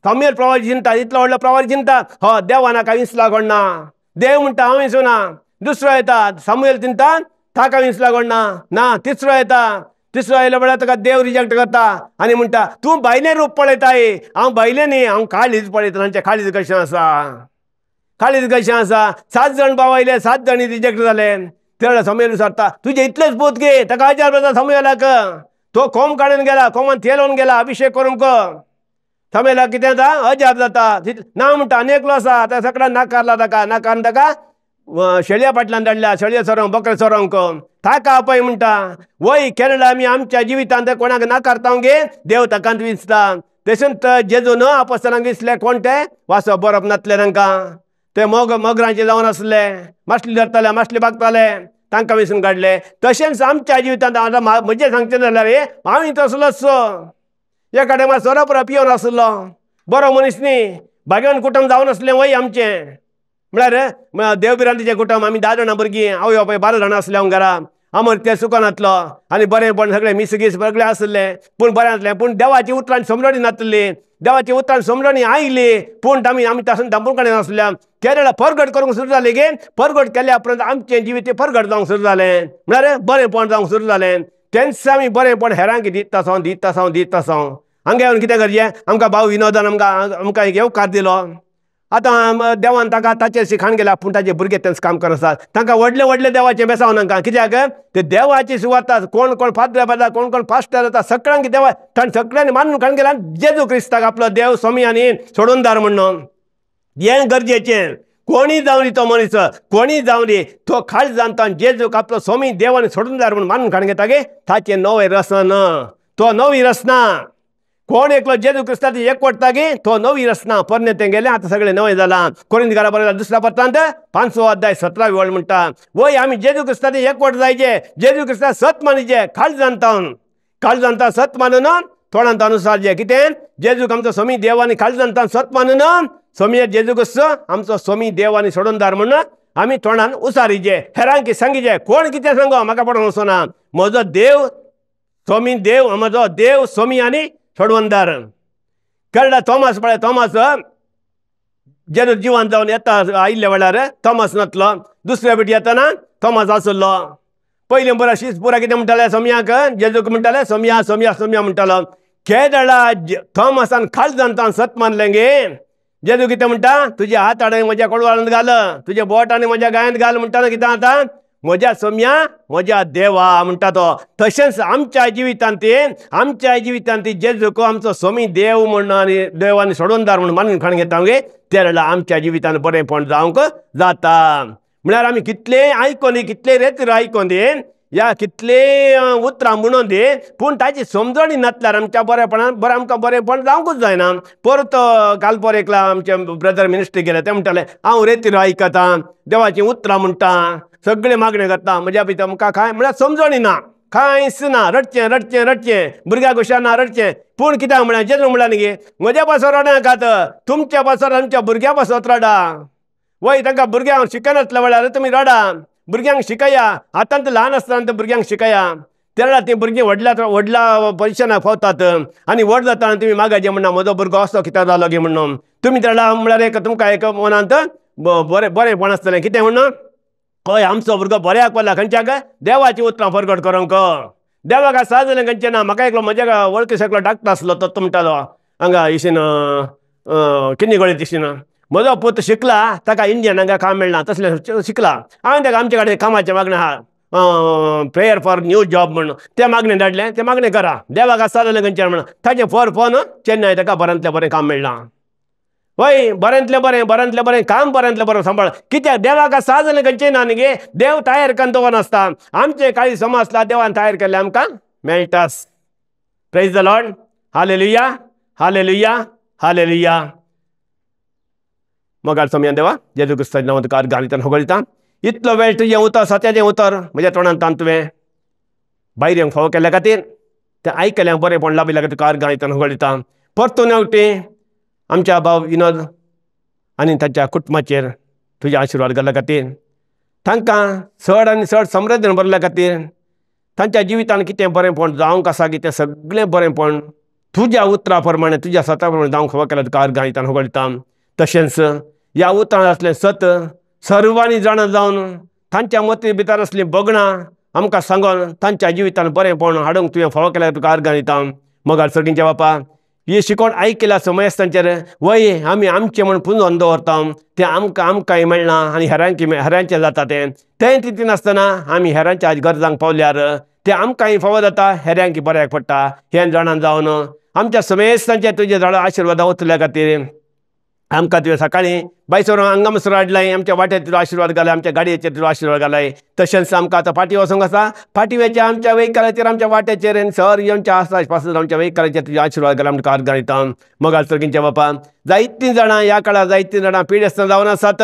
सामुएल प्रवादी चिंता, इतलो व्हडलो प्रवादी चिंता, हो देवा नाका विंचला कोण ना, देव म्हणटा हांव विंचूना। दुसरो येता सामुएल चिंता, ताका विंचला कोण ना, ना तिसरो येता, तिसरो आयलो म्हळ्यार ताका देव रिजेक्ट करता आनी म्हणटा तूं भायलें रूप पळयताय, हांव भायलें न्ही, हांव काळीज पळयता, तांचें काळीज कशें आसा, काळीज कशें आसा। 7 जाण भाव आयले, 7 जाणी रिजेक्ट जाले। तेन्ना सामुएल विचारता तुजे इतलेच पूत गे? ताका हजार जाता सामुएलाक, तो कोम काडून गेला, कोमान तेल लावन गेला अभिशेक करूंक। सामुएलाक कितें जाता? अजाप जाता। ना म्हणटा आनी एकलो आसा, त्या सगळ्यान नाकारला ताका, नाकारून ताका शेळया फाटल्यान धाडल्या, शेळये चरोवंक, बकरे चरोवंक। ताका आपय म्हणटा। वय केरळा आमी आमच्या जिवितांत कोणाक नाकारता गे, देव ताकांत विंचता। तशेंच जेजून आपोस्तलांक विंचले, कोण ते? वाचप बरोवप नासले तांकां, ते मोगरांचे जावन आसले, मासली धरताले, मासली बागताले, तांकां विंचून काडले। तशेंच आमच्या जिवितांत आतां म्हजें सांगचें जाल्यार हांव तसलोच एका टायमार सोरो पुरो पिवन आसलो, बरो मनीस न्ही, भाग्यवान कुटुंब जावन आसलें वय आमचें, म्हळ्यार देवभिरांतीचें कुटुंब। आमी 10 जाणां भुरगीं, आवय बापाय 12 जाणां आसले हांव घरा, आमर ते सुकनातलो आनी बरेंपण सगळें मिस गीस सगळें आसलें, पूण बरें आसलें। पूण देवाची उतरां समजणी नासली, देवाची उतरां समजणी आयली, पूण आमी आमी तासून दांपून काडून आसल्या। केरळा परगट करूंक सुरू जालें गे, परगट केल्या उपरांत आमचें जिवीत परगट जावंक सुरू जालें, म्हळ्यार बरेंपण जावंक सुरू जालें। तेन्ना आमी बरेंपण हेरांक दिता आसां, दिता आसां, दिता आसां। हांगा येवन कितें करचें? आमकां भाव विनोदान आमकां आमकां एक येवकार दिलो। आतां देवान ताका ताचेर शिखाण गेल्या, पूण ताजे भुरगे तेंच काम करत आसात। तांकां व्हडले व्हडले देवाचें बेसांव तांकां, कित्याक ते देवाची सुवात, कोण कोण फादर जाता, कोण कोण पास्टर जाता, सगळ्यांक देवा ताणें सगळ्यांनी मानून खाण गेला जेजू क्रिस्ताक आपलो देव स्वामी आनी सोडूनदार म्हणून। हें गरजेचें। कोणी जावं दी तो मनीस, कोणी जावं दी तो खाल जाणता जेजूक आपलो स्वामी देव आनी सोडूनदार म्हणून मानून खाण घेता गे, ताचें नवें रसन, तो नवी रचना। कोण एकलो जेजू क्रिस्ताची एकवटता गे तो नवी रचना, पोरणे तें गेलें आतां सगळें नवें जालां। कोरिंथकारां बरयला 2 पत्रांत 5 अध्याय 17 वळ म्हणटा, वय आमी जेजू क्रिस्ताची एकवट जायचे, जेजू क्रिस्ता सत मानिचे, खाल जाणता, खाल जाणता सत मानून तोंडांत अनुसार कितें जेजूक आमचो स्वामी देव आनी खाल जाणता सत मानून स्वामी जेजू क्रिस्त आमचो स्वामी देव आनी सोडूनदार म्हणून आमी तोंडान उसारीचे, हेरांक सांगीचे। कोण कितें सांगो म्हाका पडोवन वचना, म्हजो देव स्वामी देव, म्हजो देव स्वामी आनी सोडवंदार। केरळा थॉमस पळय, थॉमस जेन्ना जिवन जावन येता आयिल्ल्या वेळार थॉमस नासलो, दुसऱ्या पेटी येतना थॉमस आसलो। पयलीं पुरा शीस पुरा कितें म्हणटाले सोमयाक, जेजूक म्हणटाले सोमया सोमया सोमया म्हणटालो। केदळा थॉमसान खाल जाणता सत मानलें गे, जेजू कितें म्हणटा, तुजे हात आनी म्हज्या कोडवाळांत घाल, तुजे बोट आनी म्हज्या गायांत घाल म्हणटा कितें आतां म्हज्या सोमया म्हज्या देवा म्हणटा तो। तशेंच आमच्या जिवितांत ते, आमच्या जिवितांत जेजूक आमचो स्वामी देव म्हण आनी देव आनी सोडूनदार म्हणून मानून खाण घेता गे, ते वेळार आमच्या जिवितांत बरेंपण जावंक जाता। म्हळ्यार आमी कितलें आयकोन दी, कितले रेतीर आयकोन दी, या कितले उतरां म्हणून दी, पूण ताची समजणी नासल्यार आमच्या बरेपणान बरें आमकां बरेंपण जावंकूच जायना। परत काल पोर एकला आमचे ब्रदर मिनिस्ट्री गेले, ते म्हणटाले हांव रेतीर आयकतां, देवाचीं उतरां म्हणटा, सगळें मागणें करता, म्हज्या भितर आमकां कांय म्हळ्यार समजणी ना, कांयच ना, रडचें रडचें रडचें, भुरग्याक हुशार ना रडचें। पूण कित्याक म्हळ्यार जेजू म्हणल्यार न्ही म्हज्या पासत रडनाकात, तुमच्या पासत आमच्या भुरग्यां पासत रडा। वय तांकां भुरग्यांक शिकनासल्या वेळार तुमी रडा, भुरग्यांक शिकया, आतां ल्हान आसतना भुरग्यांक शिकया, तेन्ना तीं भुरगीं व्हडल्या व्हडल्या पोजिशनाक पावतात आनी व्हड जाता तुमी मागाचे म्हणना म्हजो भुरगो असो कित्याक जालो गी म्हणून तुमी तेन्ना म्हळ्यार एक तुमकां एक मनांत बरें बरेंपण आसतलें कितें म्हणून हय आमचो भुरगो बऱ्याक पडला खंयच्याक देवाचीं उतरां परगट करूंक देवाक आसा जालें खंयचें ना. म्हाका एकलो म्हज्या वळखी एकलो डाक्टर आसलो तो म्हणटालो हांगा इशीन किन्नी तिशीन म्हजो पूत शिकला ताका इंडियन हांगा काम मेळना तसलें शिकला हांवें ताका आमचे कडेन कामाचें मागणें आहा प्रेयर फॉर न्यू जॉब म्हणून तें मागणें धाडलें तें मागणें करा देवाक आसा जालें खंयचें म्हणून ताचें फोर फोन चेन्नय ताका बऱ्यांतलें बरें काम मेळ्ळां. वय बऱ्यांतलें बरें बऱ्यांतलें बरें काम बऱ्यांतलें बरें सांबाळ कित्याक देवाक आसा जालें खंयचें ना न्ही गे देव तयार करून दवरनासता आमचें काळी समाजला देवान तयार केल्लें आमकां मेळटास. Praise the Lord. Hallelujah hallelujah hallelujah. मोगाळ सोमया देवा जेजू क्रिस्ताच्या नांवान तुका अर्गां दिता होगळिता इतलो वेळ तुजें उतर सत्याचें उतर म्हज्या तोंडांत तुवें भायर येवंक फावो केल्ल्या खातीर तें आयकल्यांक बरेंपण लाबिल्ल्या खातीर तुका अर्गां दिता होगळिता. परतून एकवटी आमच्या भाव विनोद आनी तांच्या कुटुंबाचेर तुजे आशिर्वाद घाल्ल्या खातीर तांकां चड आनी चड समृद्धीन भरल्या खातीर तांच्या जिवितान कितें बरेंपण जावंक आसा कितें सगळें बरेंपण तुज्या उतरा प्रमाणे तुज्या सता प्रमाणे जावंक फावो केल्यार तुका अर्गां दिता होगळिता. तशेंच ह्या उतरान आसलें सत सर्वांनी जाणा जावन तांच्या मती भितर आसलीं बगणां आमकां सांगून तांच्या जिवितान बरेंपण हाडूंक तुवें फावो केल्यार तुका अर्गां दिता. मोगाळ सर्गींच्या बापा ही शिकोवण आयकल्या समयस्तांचेर वय आमी आमचें म्हूण पुंजोवन दवरता तें आमकां आमकांय मेळना आनी हेरांकी हेरांचें जाता तें तें तितून आसतना आमी हेरांच्या गरजांक पावल्यार तें आमकांय फावो जाता हेरांकी बऱ्याक पडटा हें जाणां जावन आमच्या समेस्तांचे तुजे झाडां आशिर्वादां वतल्या खातीर आमकां तुवें सकाळीं बायसर हांगासर हाडलाय आमच्या वाट्यार तुजो आशिर्वाद घालाय आमच्या गाडयेचेर तुजो आशिर्वाद घालाय. तशेंच आमकां आतां फाटीं वचूंक आसा फाटीं वयच्या आमच्या वेहिकलाचेर आमच्या वाट्याचेर आनी सर आमच्या आसा पासून आमच्या वेहिकलाचेर तुजो आशिर्वाद घालाय आमकां अर्गां दिता. मोगाळ सर्गींच्या बापा जायतीं जाणां ह्या काळार जायतीं जाणां पिडेस्त जावन आसात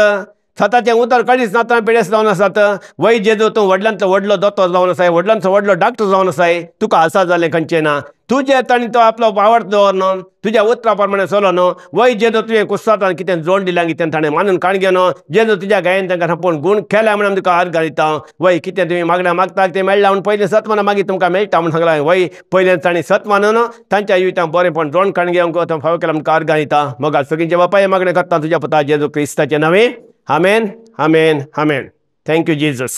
स्वताचें उतर कळीच नातना पिडेस्त जावन आसात. वय जेजू तूं व्हडल्यांतलो व्हडलो दोतोर जावन आसाय व्हडल्यांतलो व्हडलो डाक्टर जावन आसाय तुका आसा जालें खंयचें ना तुजें ताणें तो आपलो आवड दवर तुज्या उतरा प्रमाणे चलो न्हू वय जेजू तुवें कुस्तान कितें जोड दिलां कितें ताणें मानून काण घेवन जेजू तुज्या गायेन तांकां आपूण गूण केल्या म्हणून तुका अर्गां दिता. वय कितें तुमी मागण्या मागता तें मेळ्ळां म्हूण पयलें सत माना मागीर तुमकां मेळटा म्हूण सांगलां वय पयलें ताणें सत मानून तांच्या जिवितांत बरेंपण जोड काण घेवंक फावो केला आमकां अर्गां दिता. मोगाळ सगळींच्या बापाय मागणें करता तुज्या पुता जेजू क्रिस्ताचें नांवे. आमेन आमेन आमेन. Thank you Jesus.